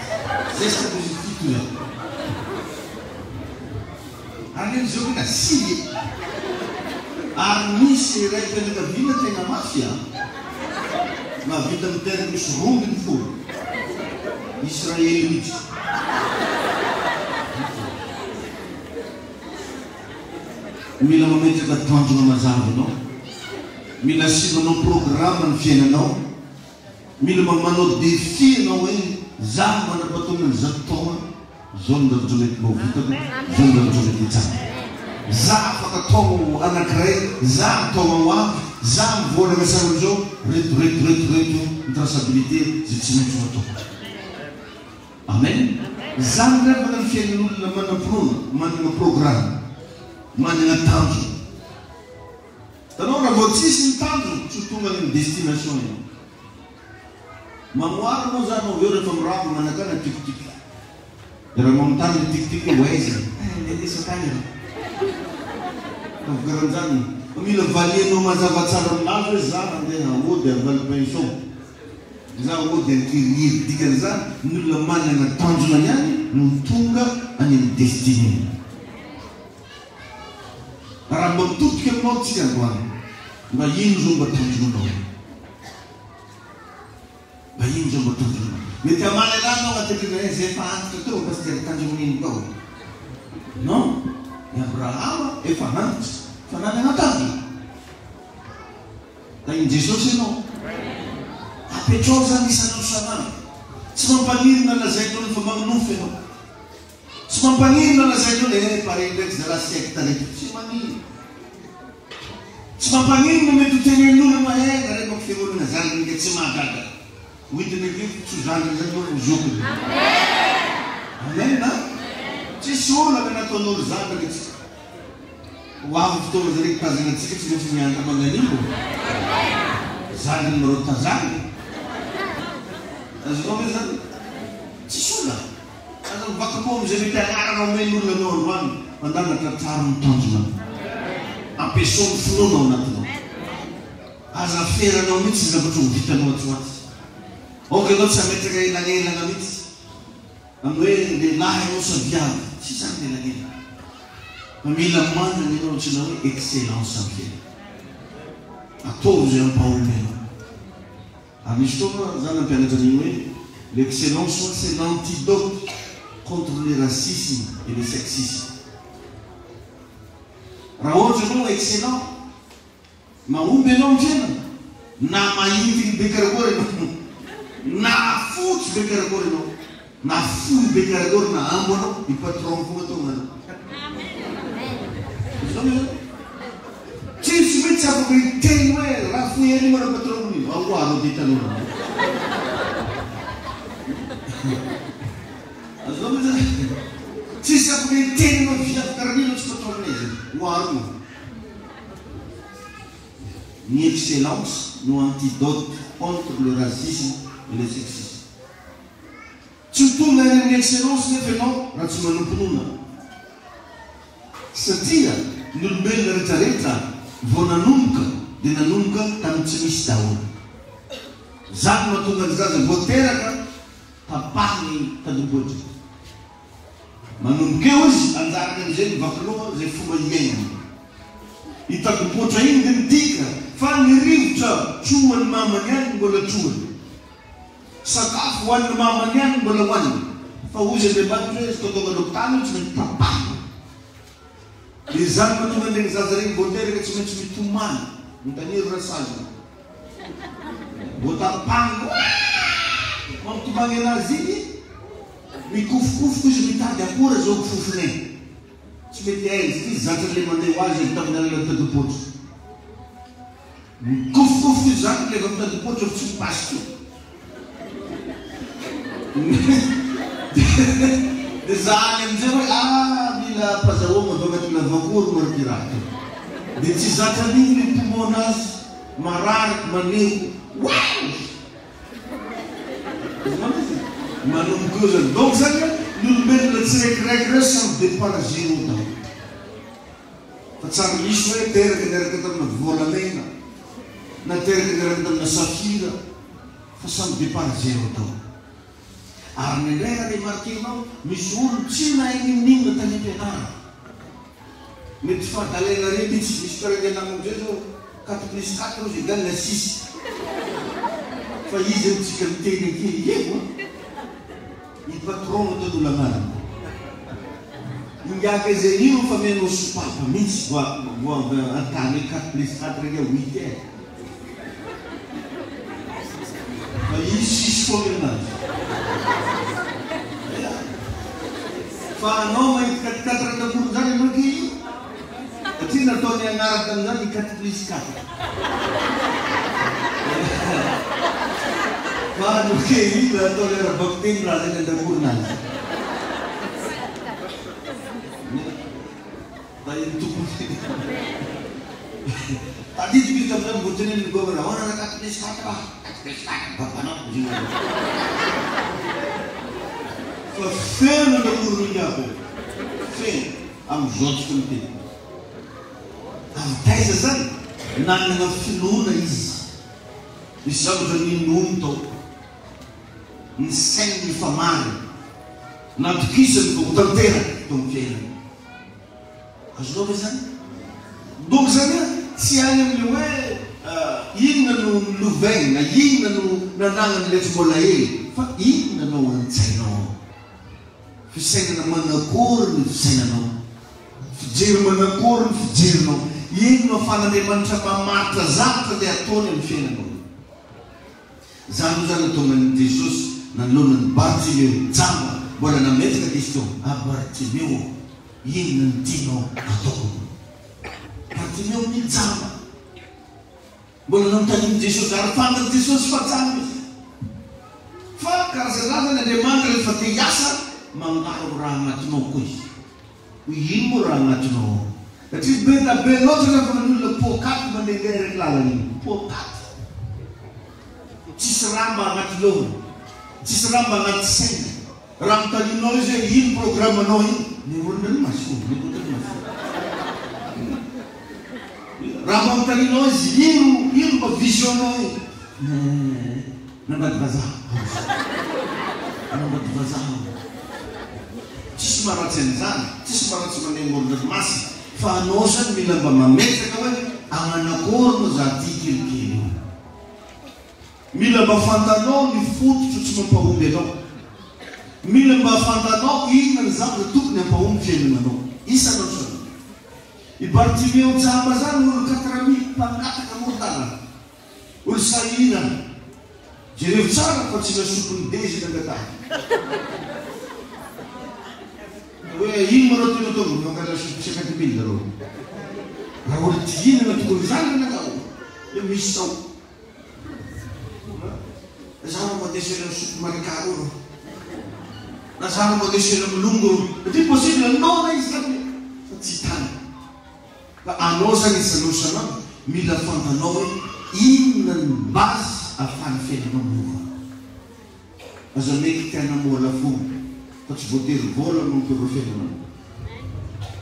zesta de fito zany. Ary neny zao kena sivy e. Ary misy raim-pianakaviana tena mafy an. Mahavita miteraka misy 12. Israely mihitsy. Mila mametraka tanjona mazava ianao. Mila asivanao programme ny fiainanao. Mila mba manao défi ianao hoe za mandrapataona ny zato taona zao ny zavatra mety mba ho vitako, zao ny zavatra mety hitsara. Za afaka taogno anakiray, za am taogna ho avy, za am volana sahala amizao, reto reto reto reto ny traçabilité zay tsy maintsy ho ataoko. Amen. Zany ndray afaka ny fiainan'olona manam-pinoana, managna programme, managna tanjona. Hitanao, raha vao tsisy ny tanjona, tsy ho tonga any amin'ny destination ianao. Mamoara moa zany avy eo rehefa mirava manakana tik-tik. Dia raha manontany le tik-tik hoe ho aiza? Eh, ndeha tany aho. Ataovy karan'izany. Fa mila valianao mazava tsara aminazy hoe za handeha hody à Valpinson. Za hody Ankirihiry. Dikan'izany, ny olona manana tanjona ihany no tonga any amin'ny destinée-ny. Raha mba mitodika aminao tsika androany, mba ino zao mba tanjonanao? Mba ino zao mba tanjonanao? Mety hamaly anah anao agnatin'ny rindrina eh, zay efa antitra teo pasitera tanjogno ino tao? Non, i Abrahama efa antitra fa nanana tanjona. Tahin'i Jesosy ianao. Apetrao zany isan'andro isan'andro. Tsy mampaninona lazain'olona fa magnonofy ianao. Tsy mampaninona lazainao le eh pare ndraiky zalahy secte reto tsy maninona. Tsy mampaninona mety ho tenenin'olona hoe eh nareo manko fiangonana zandriny ka tsy mahagaga. Ho hitany akeo tsy ho zandriny zany ianao fa ho zokiny. Amen a! Tsisy olana nataon'olo zandriny tsika. Ho avy fotoana zay reky tazana antsika tsy maintsy mianatra magnanio. Zandriny mareo tazanina. Azonao ve zany? Tsisy olana. Aza mivaka-po amin'izay mety anarana omen'olona anao androany fa ndana tratraro ny tanjonao. Ampiasao ny finoana ao anatinao. Aza aferanao mihitsy ny zavatra ho vitanao atsy ho atsy. Aoka ianao tsy hametraka elanelana mihitsy amin'ny hoe lehilahy ianao sa viavy. Tsy izany ny elanelana. Fa mila manana ianao antsoina hoe excellence amin'ny fiainana. Ataovy izay hampahomby anao. Ary nisy fotoana za nampianatra an'iny hoe l'excellence hono c'est l'antidote contre le racisme et le sexisme. Raha ohatra ianao excellent, mahomby ianao amin'ny fiainana, na mahintiny be karakory ianao, na fotsy be karakory ianao, na fohy be karakory na ambo anao, ny patron foana tonga anao. Izao ve zany? Tsisy mihitsy afaka hiteny hoe raha fohy ery moa patron io, ahoaro dia hitanao. Azonao ve zany? Tsisy afaka hiteny anao viavy karaha an'io tsy patron-nay zany. Oaro io. Ny excellence no antidote contre le racisme et le sexisme. Tsy ho tonga any amin'ny excellence nefa ianao raha tsy manompinoana. Satria ny olombelona rehetra rehetra vao nanomboka dia nanomboka tamin'ny tsy misy daholo. Izany no mahatonga ny zaza vao teraka tapahiny tandrombohitra. Manomboka eo izy, anjarany amin'izay ny vaky loha izay fomba iainany. Io tandrombohitra iny dia midika fa ny rivotra trohan'ny mamany ihany no mbola trohany. Sakafo hohanin'ny mamany ihany no mbola hohaniny. Fa hozy Andriamanitra hoe izy ka tonga l'hôpital io tsy maintsy tapahina. Dia izany no mahatonga an'ireny zaza ireny vao teraka tsy maintsy mitomany. Mitaniry rasaziny. Vao tapahina, Ooh! Mampitomany anazy iny, mikofokofoka izy mitady akora izao kofofony e. Tsy mety aiza, ity zatra le mandeha ho azy avy tamin'ny alalan'ny tadipoatra. Mikofokofoka izany ilay vao mitady poatra fa tsy mipasika. Dia zahany amin'izay hoe ah mila ampazahoana avy ao anaty lavaky. Andavakory moa ity raha ty. Dia tsy zatra an'iny ny poumon-nazy, marary, maneho, wow! Azonao izy? Manomboka eo zany. Donc zany an, ny olombelona tsiraikiraiky ireo samy départ zéro daholo. Fa tsary misy hoe teraka niaraka tamina volamena, na teraka niaraka tamina safira, fa samy départ zéro daholo. Ary indraindray raha remarquer-nao, misy olona tsy nahay n'inon'inona tany am-pianarana. Mety fahadalanareo mihitsy, misy mpiara-mianatra amiko zay zao, quatre plus quatre ozy égale six. Fa izy amintsika miteny aty eo an! I patron no ataon'olo agnarany. Ingahy izay io efa amenao sopapa mihitsy vao vao avy an-tany hoe quatre plus quatre égale huit e. Fa izy six foana nenazy. Ya. Fa anao mahita quatre quatre an-dakory zany ianao ke io? Satria nataony agnarany tamin'izany ny quatre plus quatre. Fa anao ke io nataony ara-bakiteny raha zany an-dakorinazy. Tahin'ny Tompo ny Tadidiko izy tamin'izany mbo tenenin'i Gomer, ahoana raha quatre plus quatre ah? Quatre plus quatre, babanao, hoy izy. Fa feno an-dakorin'iny aby eo. Feno. Amin'izao tsika miteny. Avy taiza zany? Nanana finoana izy. Nisy zavatra ninoany tao. Ny sainy nifamaly. Natokisany fa ho tanteraka tao amin'ny fiainany. Azonao ve izany? Donc izany an, tsy any amin'ilay hoe inona no nolovainy na inona no nanagnany ilay tsy mbola ela, fa inona no ao an-tsainao ao. Fisainana manakory ny fisainanao? Fijery manakory ny fijerinao? Inona no ahafahan'Andriamanitra mamaritra zavatra ilay ataony amin'ny fiainanao? Izany moa izany no tonga an'i Jesosy nanoloana an'i Bartimeo jamba mbola nametraka question, Ah Bartimeo ô, inona no tianao ataoko aminao? Bartimeo ny jamba mbola nanontanian'i Jesosy ary fantatr'i Jesosy fa jamba izy. Fa karazan-drazany Andriamanitra rehefa te hiasa mangaro raha agnatinao koa izy. Hoy ino moa raha agnatinao ao? Satria be da be loatra nefa ny olona poakaty mandehandeha eraky lalana iny. Poakaty. Tsisy raha mba agnaty lohany. Tsisy raha mba agnaty saina. Raha anontanianao izy hoe ino programme anao iny? Ny olona iny maso, ny olona iny maso. Raha mba anontanianao izy ino ino mba vision nao iny? Nanambady vazaha aho. Nanambady vazaha aho. Tsisy maharatsy an'izany, tsisy maharatsy mandeha amoron-dranomasina, fa anao zany mila mba mametraka hoe agnanakory moa za ty kelikely io. Mila mba fantanao ny fototro tsy mampahomby anao. Mila mba fantanao inona ny zavatra tokony hampahomby fiainananao. Isan'andro isan'andro. I Bartimeo jamba zany olo katrami mpangataka amoron-dalana. Olo sahirana. Jereo tsara fa tsy lasopin'ny dezy nangatahana. Hoe ino moa reo tena ataovy maka lasopy cinquante mille reo. Raha olo ty hihinana tokony zany ve natao? Hoe misy sao. Za raha mandeha sena misopy marikaro reo. Na za raha mandeha sena milongo reo. Satria possible noana izy zany fa tsy hitany. Fa anao zany isanao isanandro mila fantanao hoe inona ny base afahan'ny fiainanao miova. Aza mety te hanambola foana fa tsy voatery vola no hampiova fiainanao.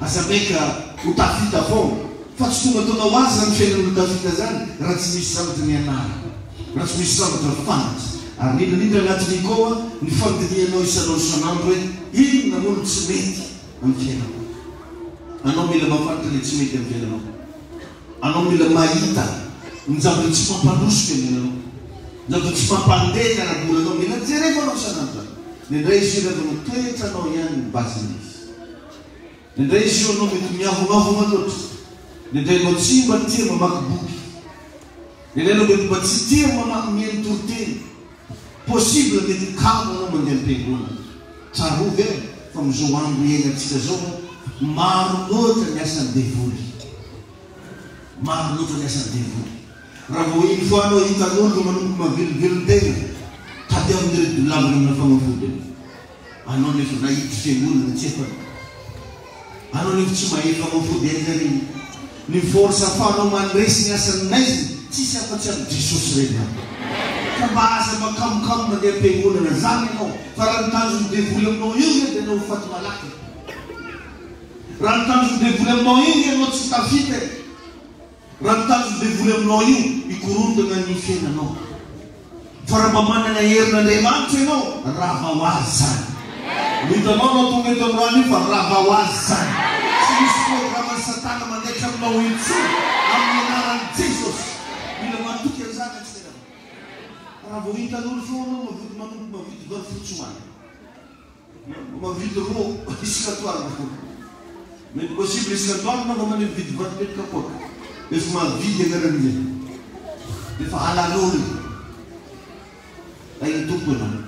Aza maika ho tafita foana fa tsy tongatonga ho azy zany fiainana ho tafita zany raha tsy misy zavatra nianarana, raha tsy misy zavatra fantatra. Ary indrindra indrindra anatin'iny koa ny fandinihanao isanao isanandro hoe inona moa no tsy mety amin'ny fiainako. Anao mila mahafantatra ilay tsy mety amin'ny fiainanao. Anao mila mahita ny zavatra tsy mampandroso fiainananao. Ny zavatra tsy mampandeha ny ara-bolanao. Mila jerevo anao isan'andro izany. Indraindray izy io rehefa toetranao ihany ny base-ny izy. Indraindray izy io anao mety miavonavona loatra. Indraindray anao tsy mba tia mamaky boky. Indraindray anao mety mba tsy tia mamaky mihaino toriteny. Possible mety kamo anao mandeha am-piangonana. Tsarovy e, fa amin'izao andro iainantsika izao an, maro loatra ny asan'ny devoly. Maro loatra ny asan'ny devoly. Raha vao une fois anao hitan'olona manomboka mavelombelon-tena, tadiavin'ireo dolavina amina fagnafody. Anao nefa na hiditra fiangonana tsy efa. Anao nefa tsy mahefa mafody aiza re. Ny force afahanao mandresy ny asan'ny maizina tsisy afa-tsy amin'i Jesosy irery ihany. Ka mba aza mba kamokamo mandeha am-piangonana zany ianao fa raha ny tanjon'ny devoly aminao io nge dia anao ho faty malaky e. Raha ny tanjon'ny devoly aminao io nge anao tsy tafita e. Raha ny tanjon'ny devoly aminao io, hikorontana ny fiainanao. Fa raha mba manana herin'Andriamanitra ianao, rava ho azy izany. Ho hitanao anao tonga eto androany io fa rava ho azy izany. Tsy misy programan'i Satana mandaitra aminao intsony, amin'ny anaran'i Jesosy. Mila matoky an'izany antsika ry havana. Raha vao hitan'olo foana anao mavidy manompo mavidy vary fotsy omaly. Mavidy ro isaka atoandro. Mety possible isaka atoandro manao mandeha mividy vary telo kapoaka. Efa mahavidy anaran'ia. Efa halan'olona. Tahin'ny Tompo ianao.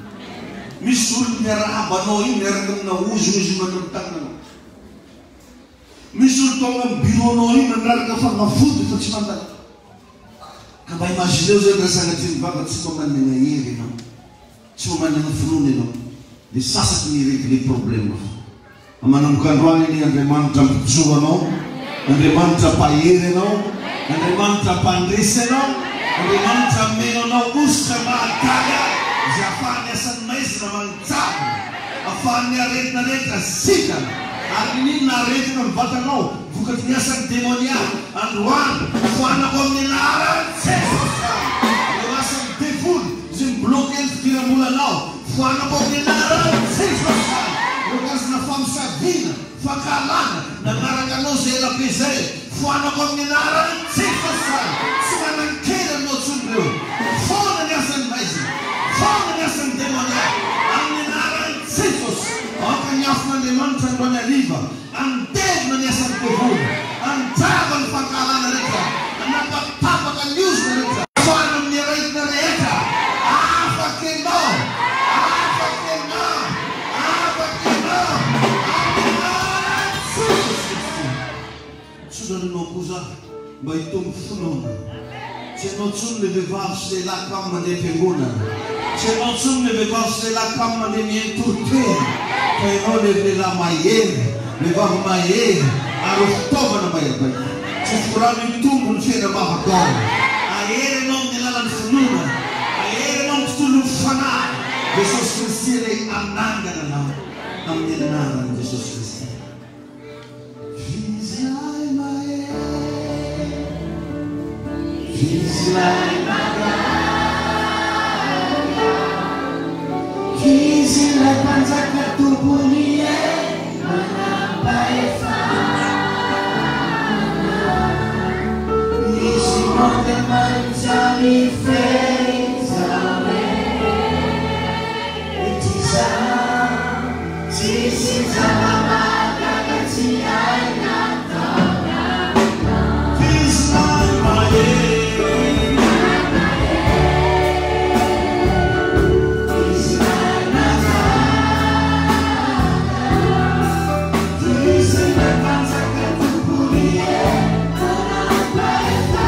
Misy olona miarahaba anao io miaraka amina ozonozonana amin'ny tananao. Misy olona tonga amin'ny bureau-nao io mandraraka fanafody fa tsy fantatra. Ka mba imagineo zany raha sanatria ny vava tsy mba manana hery ianao. Tsy mba manana finoana ianao dia sasaky ny regler problème fa manomboka androany anie Andriamanitra mpijoro anao, Andriamanitra mpahery anao, Andriamanitra mpandresy anao, Andriamanitra hameno anao hosotra mahagaga izay afahan'ny asan'ny maizina manjavona, afahan'ny aretina rehetra sitrana, ary n'inona aretina amin'ny vatanao vokatry ny asan'ny demonia androany foanako amin'ny anaran'i Jesosy ireo asan'ny devoly. Izay mi-bloquer ny fidiram-bolanao, foanako amin'ny anaran'i Jesosy izany. Ireo karazana famosaviana, fankahalana, nanaraka anao izay ela be izay, foanako amin'ny anaran'i Jesosy izany. Tsy manan-kery aminao intsony ireo. Foana ny asan'ny maizina, foana ny asan'ny demonia, amin'ny anaran'i Jesosy. Aoka ny afon'Andriamanitra androany hariva handevona ny asan'ny devoly, handrava ny fankahalana rehetra, hanapatapaka ny ozona rehetra. Foano amin'ny aretina rehetra. Afaka ianao! Afaka ianao! Afaka ianao! Amin'ny anaran'i Jesosy Kristy. Mitsodrano anao koa za mba hitombo finoana. Tsy ianao intsony le vehivavy sy lehilahy kamo mandeha am-piangonana. Tsy ianao intsony le vehivavy sy lehilahy kamo mandeha mihaino toriteny. Fa ianao le lehilahy mahery, vehivavy mahery ary ho fitaovana mahery vaika. Tsy forano hitombo ny fiainam-bavakao. Hahery ianao amin'ny alalan'ny finoana. Hahery ianao amin'ny tontolon'ny fanahy. Jesosy Kristy anie hanangana anao amin'ny anaran'i Jesosy Kristy.
Tsisy zava-mahagaga tsy hainy atao.
F'Izy mahery.
Izy mahagaga. Izy ilay Mpanjaka Tompon'ny hery manam-pahefana.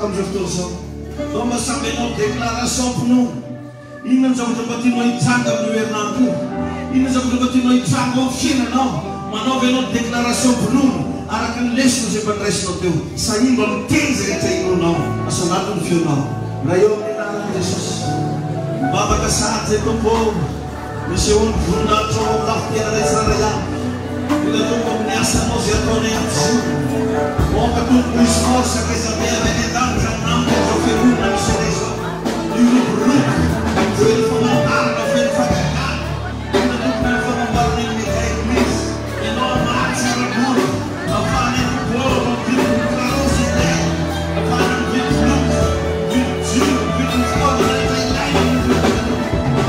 amin'izao fotoana izao. Ndao mba samy hanao déclaration-pinoana. Inona ny zavatra mba tianao hitranga amin'io herinandro io? Inona ny zavatra mba tianao hitranga ao amin'ny fiainanao? Manaova ianao déclaration-pinoana araka ny lesona izay mba noraisinao teo. Sahia mba miteny izay rehetra inoanao. Asalato ny feonao. Ray eo amin'ny anaran'i Jesosy. Mivavaka sahady izay Tompo ô. Misehoa ny voninahitrao ao amin'ny lafim-piainanay tsirairay avy. Mila Tompo amin'ny asanao izay ataonay ampizorona. Aoka Tompo hisy force ngezabe avy any an-danitra hanampy an'izao fiangonana misy anay izao. Hiroborobo, feno famantarana, feno fagagana. Mila Tompo ny fanamboarana ny Mega Eglise. Ianao hamatsy ara-bola. Afahanay mivoaka mividy ny carreaux izay ilaina. Afahanay mividy loko, mividy jiro, mividy ny fitaovana rehetra ilaina amin'ny fiangonana.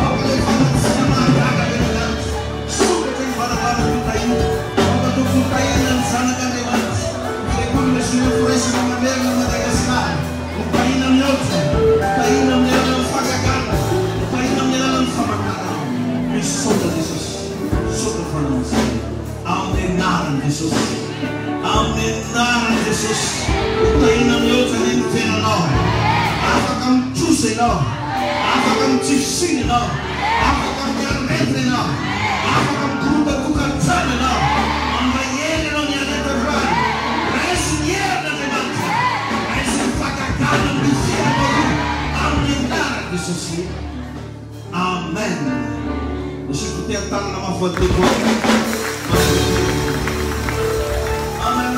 Aoka ilay fanatsiana mahagaga avy any an-danitra hisokatra ny varavaram-pitahiana. Aoka Tompo ho tahiana ny zanak'Andriamanitra, ny fiangonana sy ireo firaisana manerana an'i Madagasikara. Ho tahiana mihoatra, ho tahiana amin'ny alalan'ny fahagagana, ho tahiana amin'ny alalan'ny famantarana. Misaotra Jesosy, misaotra Fanahy Masina. Amin'ny anaran'i Jesosy. Amin'ny anaran'i Jesosy. Ho tahiana mihoatra anie ny fiainanao. Afaka mitrosa ianao. Afaka amin'ny tsy fisiana ianao. Afaka amin'ny aretina ianao. Afaka amin'ny korontan-tokantrano ianao. Mandray hery ianao miala eto androany. Raiso ny herin'Andriamanitra. Raiso ny fahagagana amin'io fiainanao io. Amin'ny anaran'i Jesosy. Amen! Asio kotehan-tanana mafy ho an'i Tompo Amen!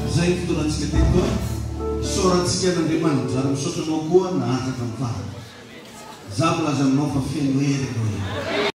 Izay ny fotoanantsika teto a! Isaorantsika an'Andriamanitra ary misaotra anao koa naharitra hatramin'ny farany. Izaho milaza aminao fa feno hery ianao io.